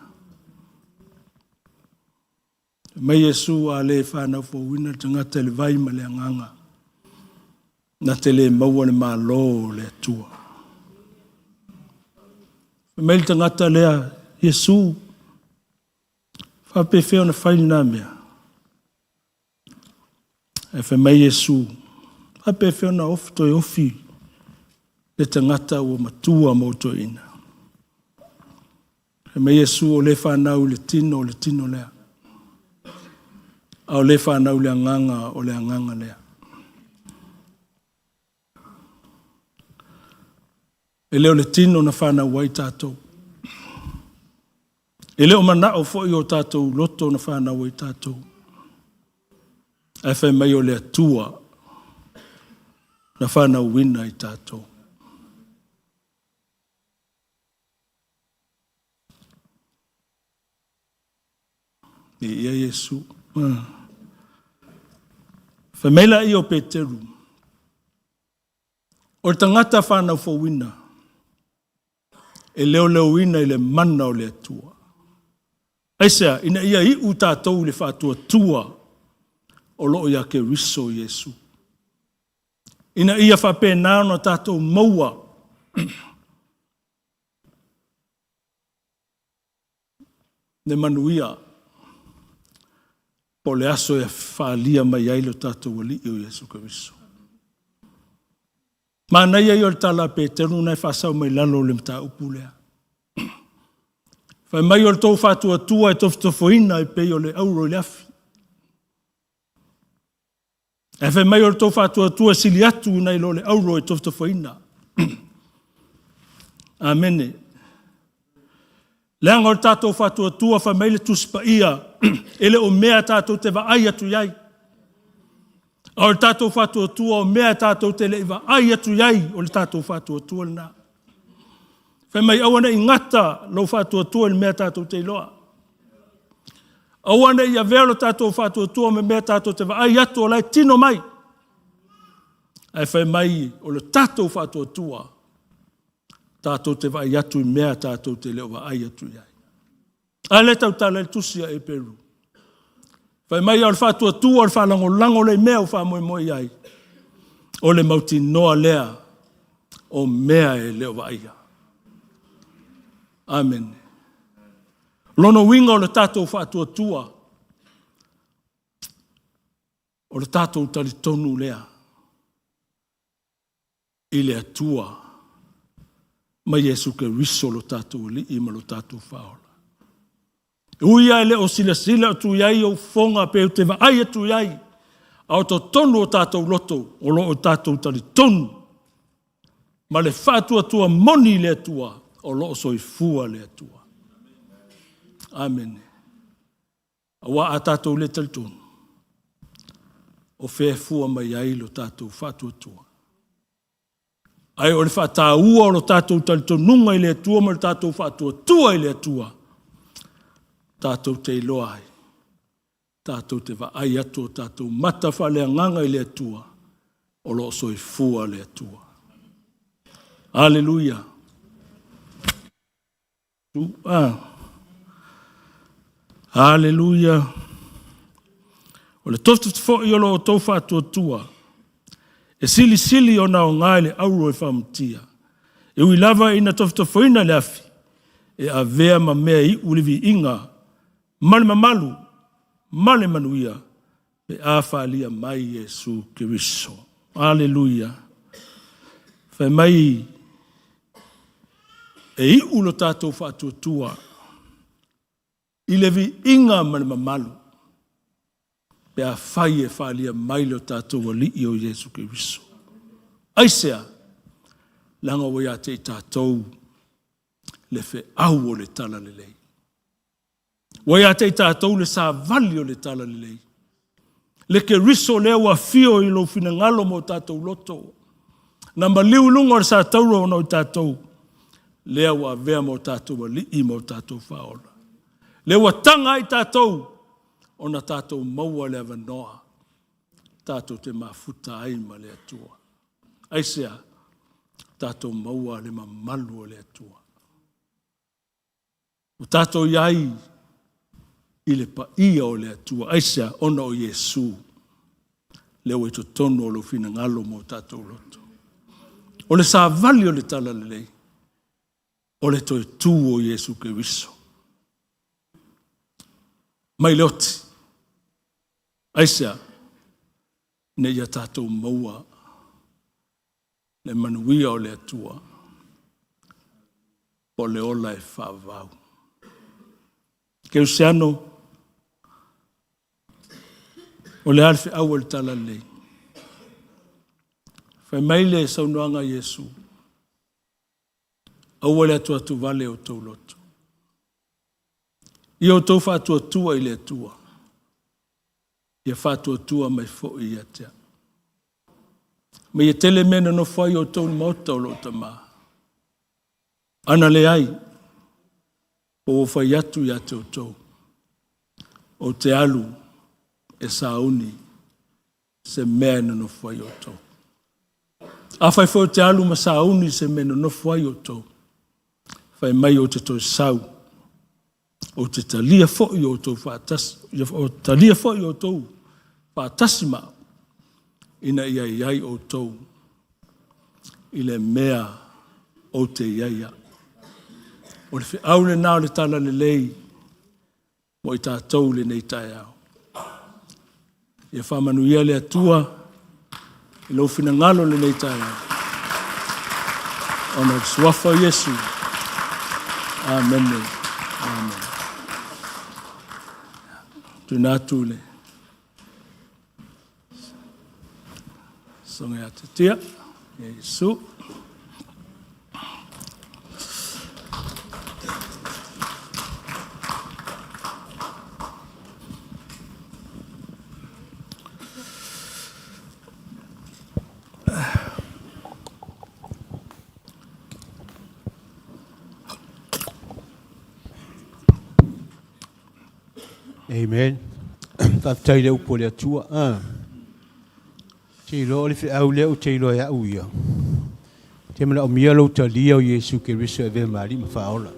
H: Fai mai Iesu, a le fanau fouina le tagata i le vai ma le agaga, na te le maua le Malo o le Atua. Fai mai le tagata lea, Iesu, faapefea ona fai lena mea? Ae fai mai Iesu, faapefea ona ofi, toe ofi le tagata ua matua ma ua toeaina? Fai mai Iesu, o le fanau i le tino, o le tino lea. A o le fanau i le agaga, o le agaga lea. E le o le tino na fanau ai tatou. E le o manao foi o tatou loto na fanau ai tatou. Ae fai mai o le Atua na fanauina i tatou. Viia Iesu. Fai mai laia o Peteru, O le tagata fanau fouina, e leoleoina i le mana o le Atua. Aisea? Ina ia iu tatou i le faatuatua o lo o ia Keriso Iesu. Ina ia faapena ona tatou maua le manuia po o le aso e faaalia mai ai lo tatou Alii o Iesu Keriso. Manaia ia o le tala a Peteru na e faasao mai lalo o le mataupu lea. Fai mai o le tou faatuatua e tofotofoina e pei o le auro i le afi. Ae fai mai o le tou faatuatua e sili atu nai lo le auro e tofotofoina. Amene. Leaga o le tatou faatuatua, fai mai le Tusi Paia, e le o mea tatou te vaai atu i ai. A o le tatou faatuatua o mea tatou te le i vaai atu i ai, o le tatou faatuatua lena. Fai mai aua ne i gata lou faatuatua i le mea tatou te iloa. Aua ne i avea lo tatou faatuatua ma mea tatou te vaai atu o la e tino mai. Ae fai mai o le tatou faatuatua tatou te vaai atu i mea tatou te le o vaai atu i ai. A lea tautala i le tusi a Eperu. Fai mai o le faatuatua o le faalagolago lea i mea ua faamoemoe i ai. O le mautinoa lea o mea e le o vaaia. Amene. Lona uiga o le tatou faatuatua, o le tatou talitonu lea i le Atua ma Iesu Keriso lo tatou Alii ma lo tatou Faaola. E ui lava e le o silasila atu i ai ou fofoga pe ou te vaai atu i ai, a o totonu o tatou loto o lo o tatou talitonu ma le faatuatua moni i le Atua o lo o soifua le Atua. Amene. Aua a tatou le talitonu, o fea e fua mai ai lo tatou faatuatua? Ae o le faataua o lo tatou talitonuga i le Atua ma lo tatou faatuatua i le Atua, tatou te iloa ai, tatou te vaai atu o tatou mata faaleagaga i le Atua, o lo o soifua le Atua. Aleluia. Aleluia. O le tofu foi o lo outou faatuatua, e silisili ona aoga i le auro e faamatia. E ui lava ina tofotofoina le afi, e avea ma mea e iu le viiga ma le mamalu ma le manuia pe a faaalia mai Iesu Keriso. Aleluia. Fai mai e iu lo tatou faatuatua i le viiga ma le mamalu pe a fai e faaalia mai lo tatou Alii o Iesu Keriso. Aisea? Leaga ua ia te i tatou le feau o le talalelei. Ua ia te i tatou le savali o le talalelei. Le Keriso lea ua afio i lou finagalo ma o tatou loto. Na maliu i luga o le satauro ona o i tatou, lea ua avea ma o tatou Alii ma o tatou Faaola. Lea ua taga ai tatou ona tatou maua le avanoa tatou te mafuta ai ma le Atua. Aisea? Tatou maua le mamalu o le Atua. Ua tatou i ai i le paia o le Atua. Aisea? Ona o Iesu, lea ua i totonu o lou finagalo ma o tatou loto. O le savali o le talalelei, o le toe tu o Iesu Keriso mai le oti. Aisea? Ina ia tatou maua le manuia o le Atua, po o le ola e faavavau. Kerisiano, o le a le feau o le talalelei? Fai mai le saunoaga a Iesu, aua le atuatuvale o outou loto. Ia outou faatuatua i le Atua, ia faatuatua mai foi ia te au. Ma ia tele mea nonofo ai outou i le maota o lou tama. Ana leai, ua ou fai atu ia te outou, Ou te alu e sauni se mea e nonofo ai outou. Afai foi ou te alu ma sauni se mea e nonofo ai outou, fai mai ou te toe sau, ou te talia foi outou faatasi, ou te talia foi outou faatasi ma au, ina ia i ai outou i le mea ou te i ai au. O le feau lena o le Talalelei mo i tatou i lenei taeao. Ia faamanuia le Atua i lou finagalo i lenei taeao. Ona o le suafa o Iesu. Amene. Amene. Tuina atu i le Soga ia Tiatia, Iesu.
J: Amen. Faafetai i le upu a le Atua. Ah. Te iloa o le feau lea ou te iloa e au ia. Te manaomia lou talia o Iesu Keriso e avea ma Alii ma Faaola.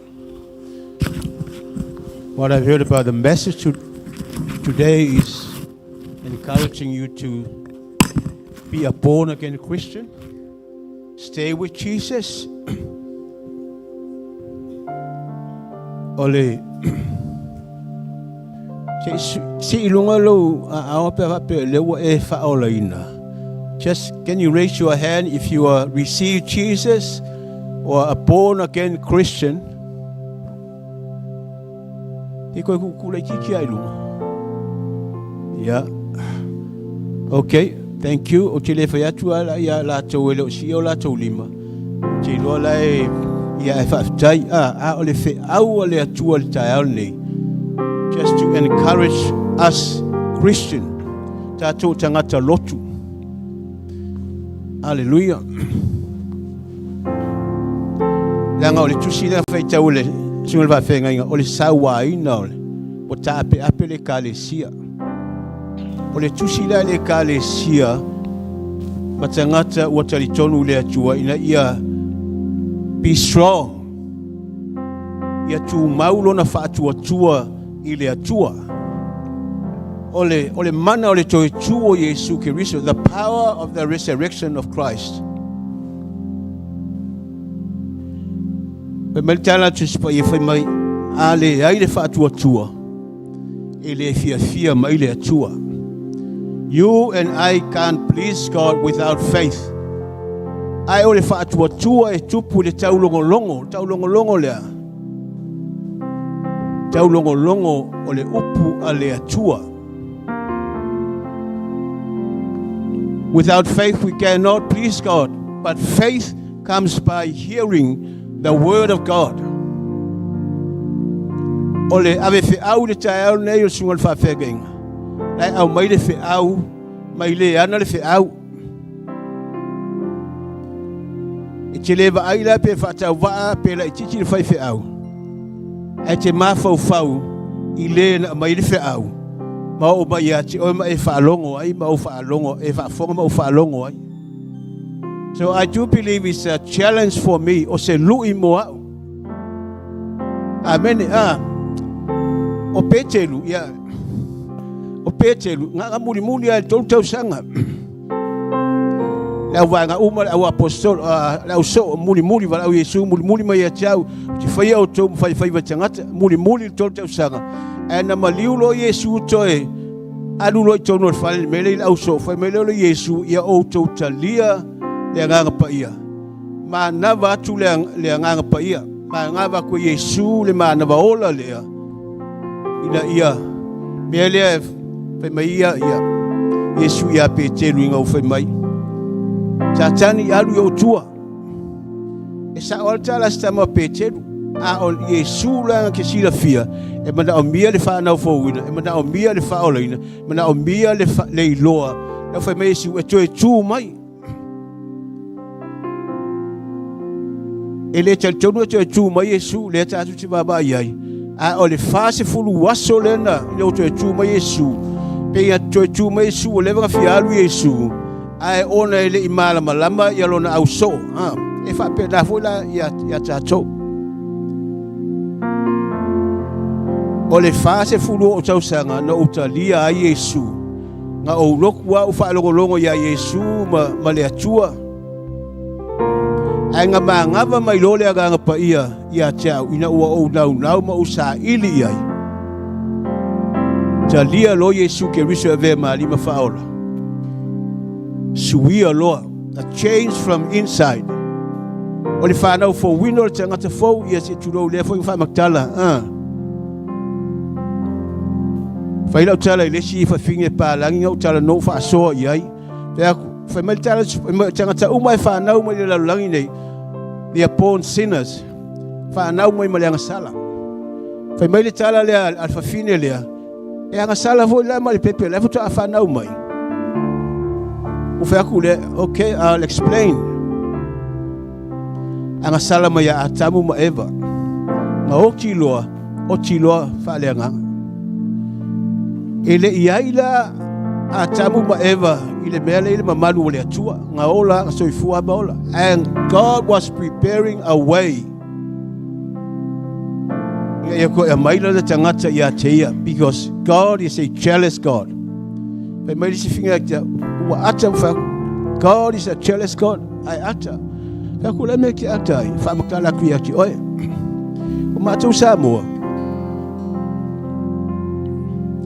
J: What I've heard about the message today is encouraging you to be a born again Christian, stay with Jesus. O le se i luga lou aao pe faapea lea ua e faaolaina. Just can you raise your hand if you are received Jesus or a born again Christian? Te koe kukula i titi ai lunga. Yeah. Okay, thank you. O te le whai atu ala ia latou e le o si o latou lima. Te iloa la e ia e whaafetai. A, a o le wheau a le atua le taeao nei. Just to encourage us Christian. Tātou tangata lotu. Hallelujah. Leaga o le tusi lea faitau le susuga i le faafeagaiga, o le sauaina o le ua taapeape le ekalesia. O le tusi lea a le ekalesia ma tagata ua talitonu i le Atua ina ia be strong, ia tumau lona faatuatua i le Atua. O le, o le mana o le toe tū o Iesu Keriso, the power of the resurrection of Christ. Fai mai le tala atu se paia fai mai, a leai le faatuatua, e le fiafia mai le Atua. You and I can't please God without faith. Ae o le faatuatua e tupu i le taulogologo, taulogologo lea. Taulogologo o le upu a le Atua. Without faith we cannot please God, but faith comes by hearing the word of God. O le ave feau i le taeao nei o le susuga i le faafeagaiga. La e aumai le feau, mai le ana le feau. E te le vaai la pe faatauvaa pe laitiiti le faifeau, ae te mafaufau i le na aumai le feau ma oo mai ia te oe ma e faalogo ai ma ou faalogo, e faafofoga ma ou faalogo ai. So I do believe it's a challenge for me, o se lui mo au. Amene. Ah, o Petelu, ia, o Petelu, nga mulimuli ai tolu tausaga. Le au vaega uma, le au apostolo, le au soo, mulimuli, valaau Iesu, mulimuli mai ia te au, te whaia o tō mwhai whai tangata, mulimuli le tolu tausaga. Ae na maliu loa Iesu toe, alu loa i tonu o le fale, me le i le au soo, whai mai lea o le Iesu, ia outou talia le agaga paia. Manava atu le, le agaga paia. Manava atu e Iesu le manava ola lea, ina ia mea lea fai mai ia ia Iesu ia Petelu ina ua fai mai. Satani alu i ou tua. E sao lava le tala a si tama o Petelu, a o Iesu la ke silafia, e manaomia le faanaufouina, e manaomia le faaolaina, e manaomia le, fa, le iloa. Lau fai mai Iesu, e toe tu mai. E le talitonu e toe tu mai Iesu, lea tatou te vaavaai ai. Ae o le 40 aso lea na ina ua toe tu mai Iesu, pe ia toe tu mai Iesu ua leva ona fia alu Iesu, ae ona e le i malamalama ia lona ausoo. Ha, e faapena foi la ia, ia tatou. O le 40 o tausaga na ou talia ai Iesu, na ou lotu au faalogologo ia Iesu ma, ma le Atua, Ae na manava mai loa le Agaga Paia ia te au ina ua ou naunau ma ou saili i ai. Talia loa Iesu Keriso e avea ma Alii ma Faaola. Suia loa, a change from inside. O le fanau fouina o le tagata fou, ia se tulou lea foi faamatala. Fai lau tala i le isi fafine palagi na ou talanoa faasoa i ai. Fai atu, fai mai le tala, tagata uma e fanau mai le lalolagi nei, they are born sinners. Fanau mai ma le agasala. Fai mai le tala lea a le fafine lea, e agasala foi la ma le pepe, la faatoa fanau mai. Ua fai atu lea, okay, I'll explain. Agasala mai a Atamu ma Eva. Ma oti loa, oti loa faaleagaga. E le i ai la Atamu ma Eva i le mea lea i le mamalu o le Atua. Nga ola, nga soifua ma ola. And God was preparing a way. Ia ia koe aumai la le tagata ia te ia because God is a jealous God. Fai mai le isi finga ia ua ata ua fai God is a jealous God. Ai ata. Fai aku le mea ke ata ai. Whaamakala aku ia ki oe. O mātou Samoa.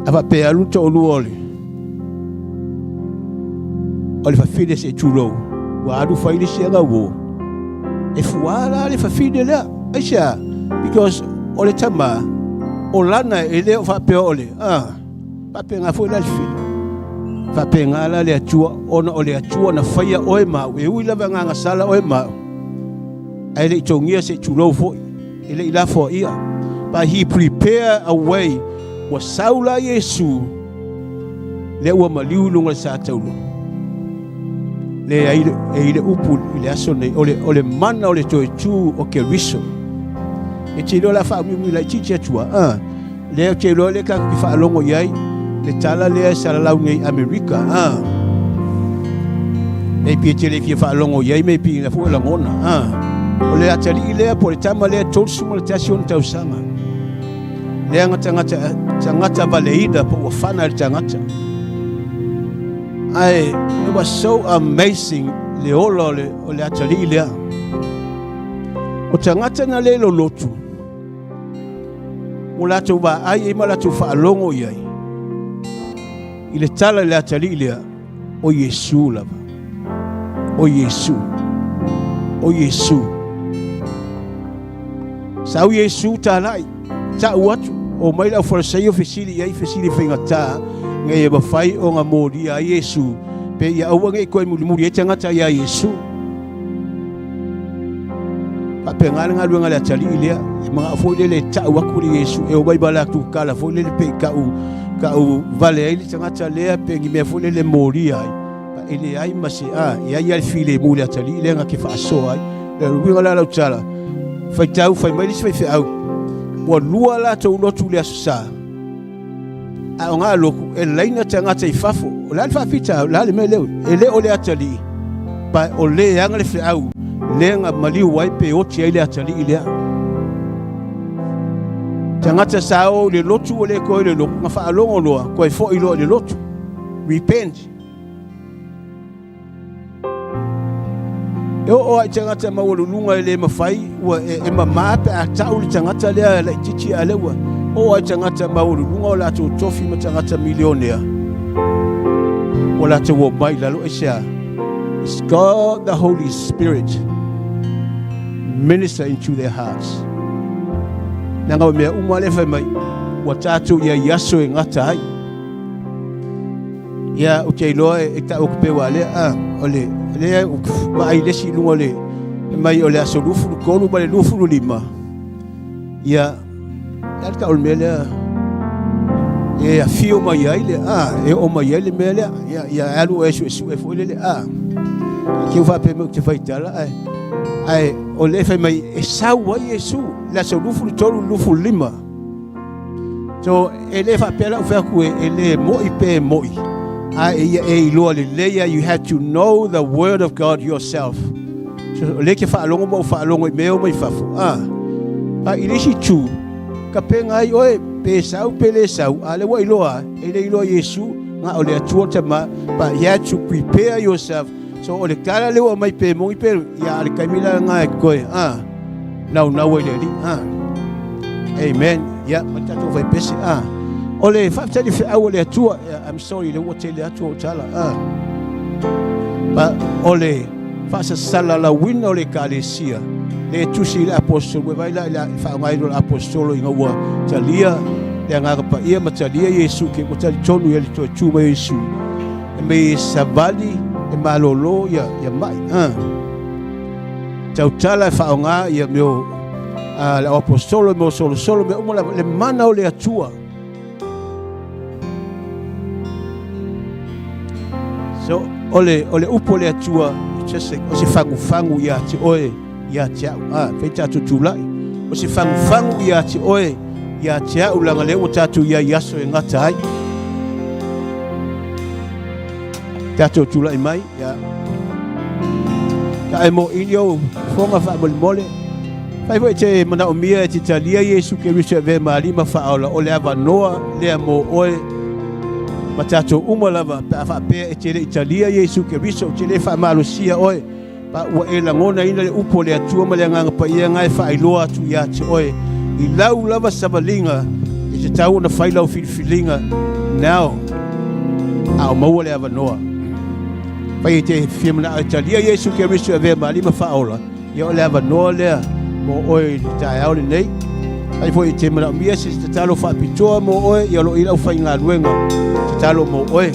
J: A wha pe alu to olu ole. O le whawhine se tūlou. Ua alu whai le sianga wo. E fua la le whawhine lea. Aisea. Because o le tama, o lana e le o whapea ole. Ah. Faapena foi la le fili. Faapena la le Atua, ona o le Atua na faia oe ma au, e ui lava agaga sala oe ma au, ae le i togia se i tulou foi, e le i lafoaia. But he prepare a way, ua sau la Iesu, lea ua maliu i luga o le sa taulu. Le ai e i le upu i le aso nei, o le, o le mana o le toe tu o Keriso. E te iloa la faaumiumi laitiiti atu a, ah. Lea ou te iloa lea tatou te faalogo i ai le tala lea e salalau nei i Amerika. Ah. Maybe e te le fia faalogo i ai, maybe ina foi lagona. Ah. O le atalii lea po o le tama lea 31 ona tausaga. Lea nga tagata, tagata valeina po ua fana i le tagata. Ae, it was so amazing le ola o le, o le atalii lea. O tagata na le lolotu, Ua latou vaai ai ma latou faalogo i ai i le tala i le atalii lea, o Iesu lava. O Iesu. O Iesu. Sau Iesu talai, ta'u atu, o mai le aufalesaio fesili i ai, fesili faigata, ina ia mafai ona molia ai Iesu, pe ia aua ne i toe mulimuli ai tagata iā Iesu. Faapena le galuega a le atalii lea, e manao foi lele e ta'u atu le Iesu, e omai ma latou tala foi lele pe i ta'u, ta'u vale ai le tagata lea, pe ni mea foi lele e molia ai. E leai ma se, a, e i ai lava le filemu i le atalii lea na te faasoa ai. O le uiga la o lau tala, faitau, fai mai le isi faifeau, ua lua latou lotu i le Aso Sa, a o ngā lotu, e laina tagata i fafo. O le a le faafitauli, o le a le mea lea, e le o le atalii, pa o le aga le feau, le na maliu ai pe oti ai le atalii lea. Tagata sa o i le lotu ua le toe i le lotu, na faalogo loa, toe foi loa i le lotu. Repent. E oo lava i tagata maualuluga e le mafai, ua e, e mamā pe a ta'u le tagata lea laitiiti a lea ua oo lava i tagata maualuluga o latou tofi ma tagata milionea ua latou omai i lalo. Aisea? It's God the Holy Spirit minister into their hearts. Leaga o mea uma lea fai mai, ua tatou i ai i aso e gata ai. Ia, ou te iloa e tau atu pea ua lea, a, o le, lea ou vaai le isi i luga o le, mai o le aso 23 ma le 25, ia, e a le tau o le mea lea, e afio mai ai le, a, e oo mai ai le mea lea, ia, ia alu oe e suesue foi lele, a, te u faapea mai ou te faitala, ae, ae o lea e fai mai, e sau ai Iesu, le aso 23, 25. So e le faapea lau fai atu e le mo'i pe mo'i, a e ia e iloa lelei you have to know the word of God yourself. So o lea e te faalogo ma ou faalogo i mea o mai fafo, a. A i le isi itu, ka pega ai oe pe sau pe le sau, a lea ua iloa, e le iloa Iesu, na o le Atua le Tama, but you have to prepare yourself. So o le tala lea ua aumai pe moni pe, ia a le taimi la lena e toe, a, naunau ai le Alii, a. Amen. Ia, ma le tatou faipese, a. O le faafetai i le feau a le Atua, I'm sorry, lea ua tele atu au tala, a. But o le faasasalalauina o le Ekalesia, le tusi i le aposetolo, ua vaai la i le faaaogaina o le aposetolo ina ua talia le Agaga Paia ma talia Iesu, ke ua talitonu ia le toe tu mai o Iesu, e mei e savali, e malolo ia, ia mai. A. Tautala e faaaoga ia mea o a, le aposetolo, mea o solosolo, mea uma lava, le mana o le Atua. So, o le, o le upu o le Atua, just o se fagufagu ia te oe, ia te au. Ah, fai tatou tulai. O se fagufagu ia te oe, ia te au, laga lea ua tatou i ai i aso e gata ai. Tatou tulai mai, ia. Ka e mo ini ou foga faamolemole. Fai foi te manaomia e te talia Iesu Keriso e avea ma Alii ma Faaola, o le avanoa lea mo oe ma tatou uma lava pe a faapea e te le i talia Iesu Keriso, ou te le faamalosia oe, pa ua e lagonaina le upu o le Atua ma le Agaga Paia na e faailoa atu ia te oe i lau lava savaliga e tatau ona fai lau filifiliga now a o maua le avanoa. Fai e te fia manao e talia Iesu Keriso e avea ma Alii ma Faaola, Ia o le avanoa lea mo oe i le taeao lenei. Ai foi e te manaomia se tatalo faapitoa mo oe, ia o lo o i lau faigaluega tatalo mo oe.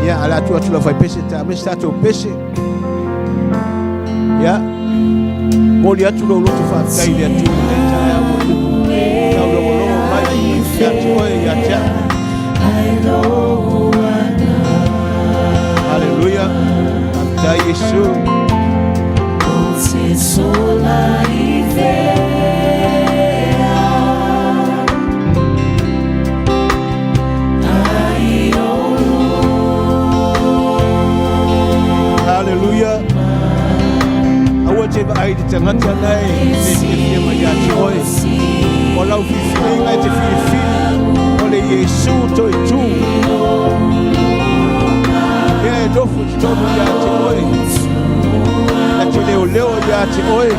J: Ia, ala atu atu lau faipese, ta aumai se tatou pese. Ia, momoli atu lou loto faafetai i le Atua i lenei taeao mo le upu taulogologo mai ia te oe, ia te au. Haleluia. Faafetai Iesu. Haleluia. Aua te vaai i le tagata nei e fiafia mai ia te oe. O lau filifiliga e te filifili o le Iesu toe tu. Lea e nofo i totonu ia te oe. Na te leoleo ia te oe.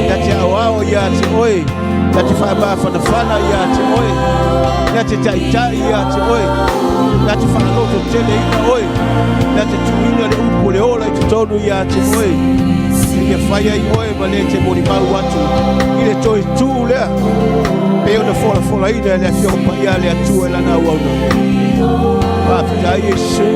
J: Na te aoao ia te oe. Na te faamafanafana ia te oe. Na te taitai ia te oe. Na te faalototeleina oe. Na te tuuina le upu o le ola i totonu ia te oe. Seia fai ai oe ma le te molimau atu i le toe tu lea. Pei ona folafolaina e le Afioga Paia a le Atua i lana auauna. Faafetai Iesu.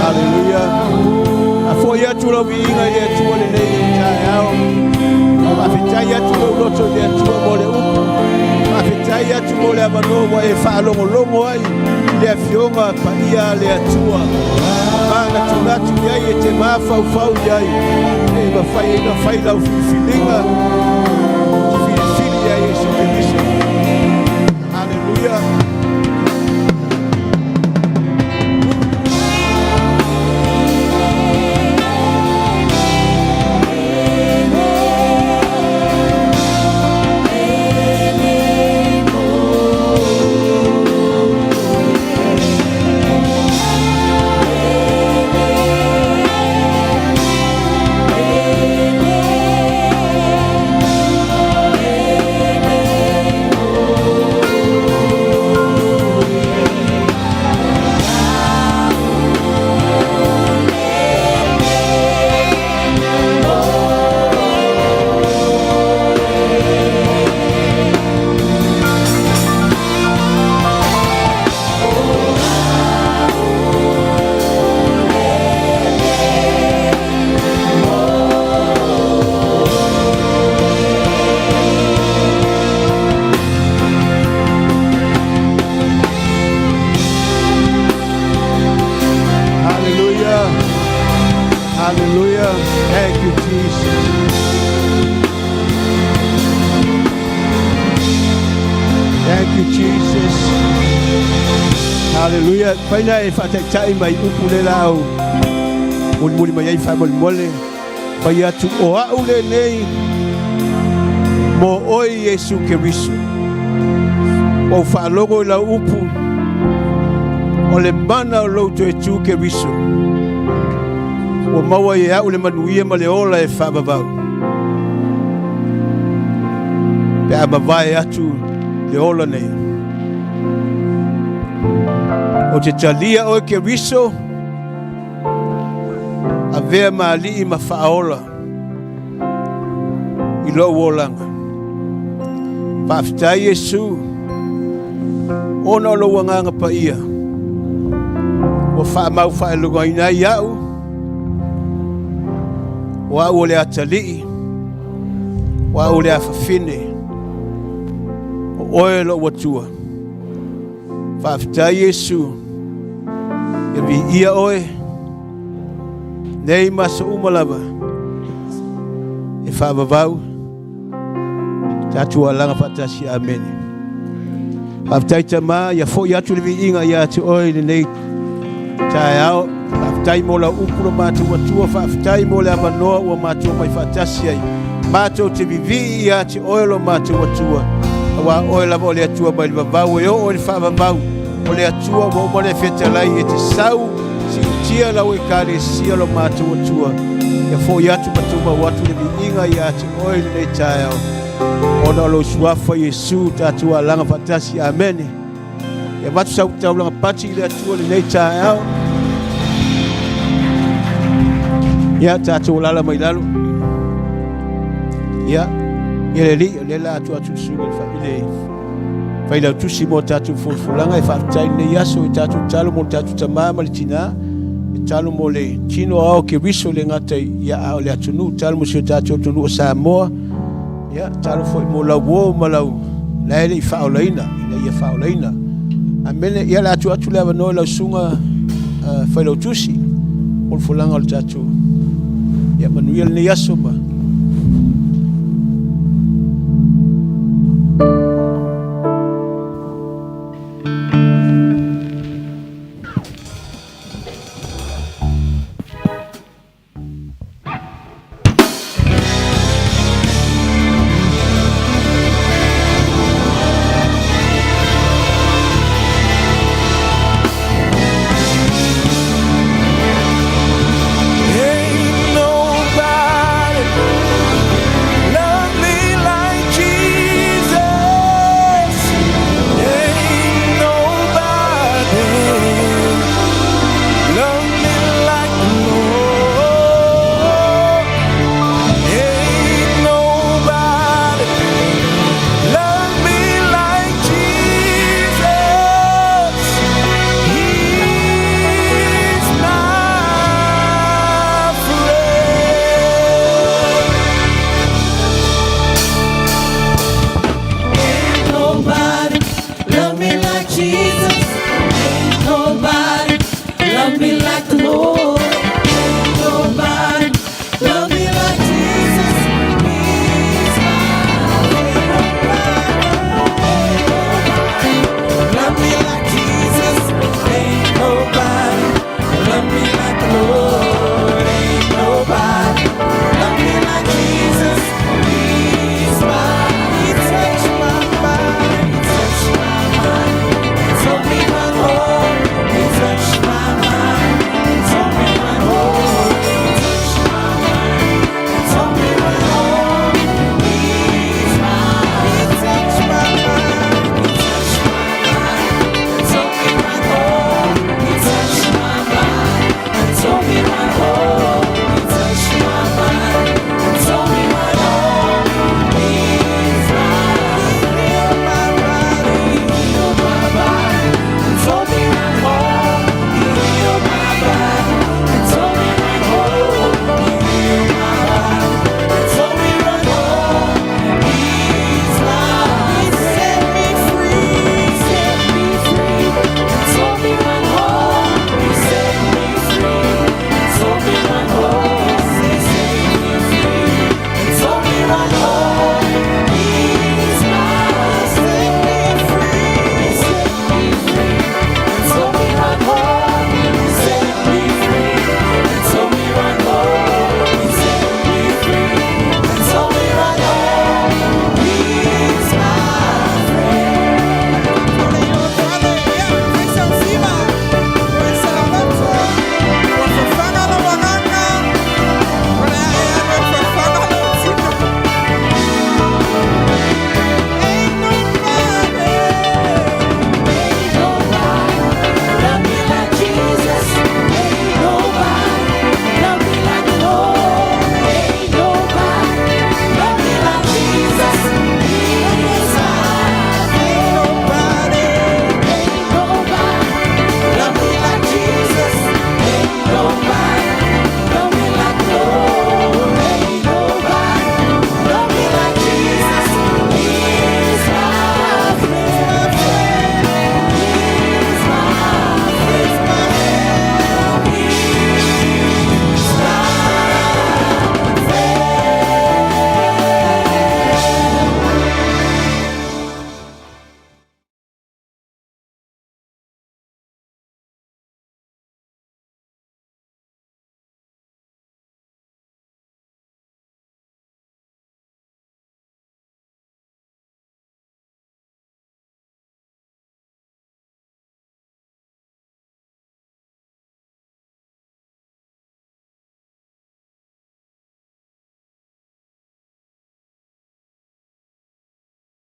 J: Haleluia. A foi atu lau viiga i le Atua lenei taeao. Faafetai atu lou loto i le Atua mo le upu. Faafetai atu mo le avanoa ua e faalogologo ai i le Afioga Paia a le Atua. Manatunatu i ai e te mafaufau i ai e mafai ai ona fai lau filifiliga. Te filifili ia Iesu Keriso. Haleluia. Thank you, Jesus. Hallelujah. Faina e faataitai mai upu le lau. Mulimuli mai ai faamolemole. Fai atu o a'u lenei mo oe Iesu Keriso. Ua ou faalogo i lau upu o le mana o lou toe tu Keriso. Ua maua e a'u le manuia ma le ola e faavavau. Pe a mavae atu le ola nei. Ou te talia oe Keriso, avea ma alii ma faaola i lou olaga. Faafetai Iesu, ona o lou agaga paia, ua faamau faailogaina ai au, o au o le atalii, o au o le afafine, o oe lou Atua. Faafetai Iesu, ia viia oe, nei ma aso uma lava, e faavavau, tatou alaga faatasi. Amene. Faafetai Tama, ia foi atu le viiga ia te oe i lenei taeao. Faafetai mo lau upu lo matou Atua, faafetai mo le avanoa ua matou mai faatasi ai. Matou te vivii ia te oe lo matou Atua, aua oe lava o le Atua mai le vavau e oo i le faavavau, o le Atua ua uma le fetalai e te sau siitia lau ekalesia lo matou Atua. Ia foi atu ma tumau atu le viiga ia te oe i lenei taeao, ona o lou suafa Iesu tatou alaga faatasi. Amene. E avatu sau taulaga pati i le Atua lenei taeao. Ia, tatou alala mai lalo. Ia, ia le alii, o lea la atu atu le susuga i le failautusi mo tatou folafolaga e faafetai lenei aso i tatou talo mo le tatou tamā ma le tinā, e talo mo le tino ao Keriso le gata ia a o le atunuu, talo mo si o tatou atunuu o Samoa. Ia, talo foi mo lau uo ma lau la e le i faaolaina, ina ia faaolaina. Amene. Ia, le atu atu le avanoa i lau susuga failautusi, folafolaga o le tatou. Ia, manuia lenei aso ma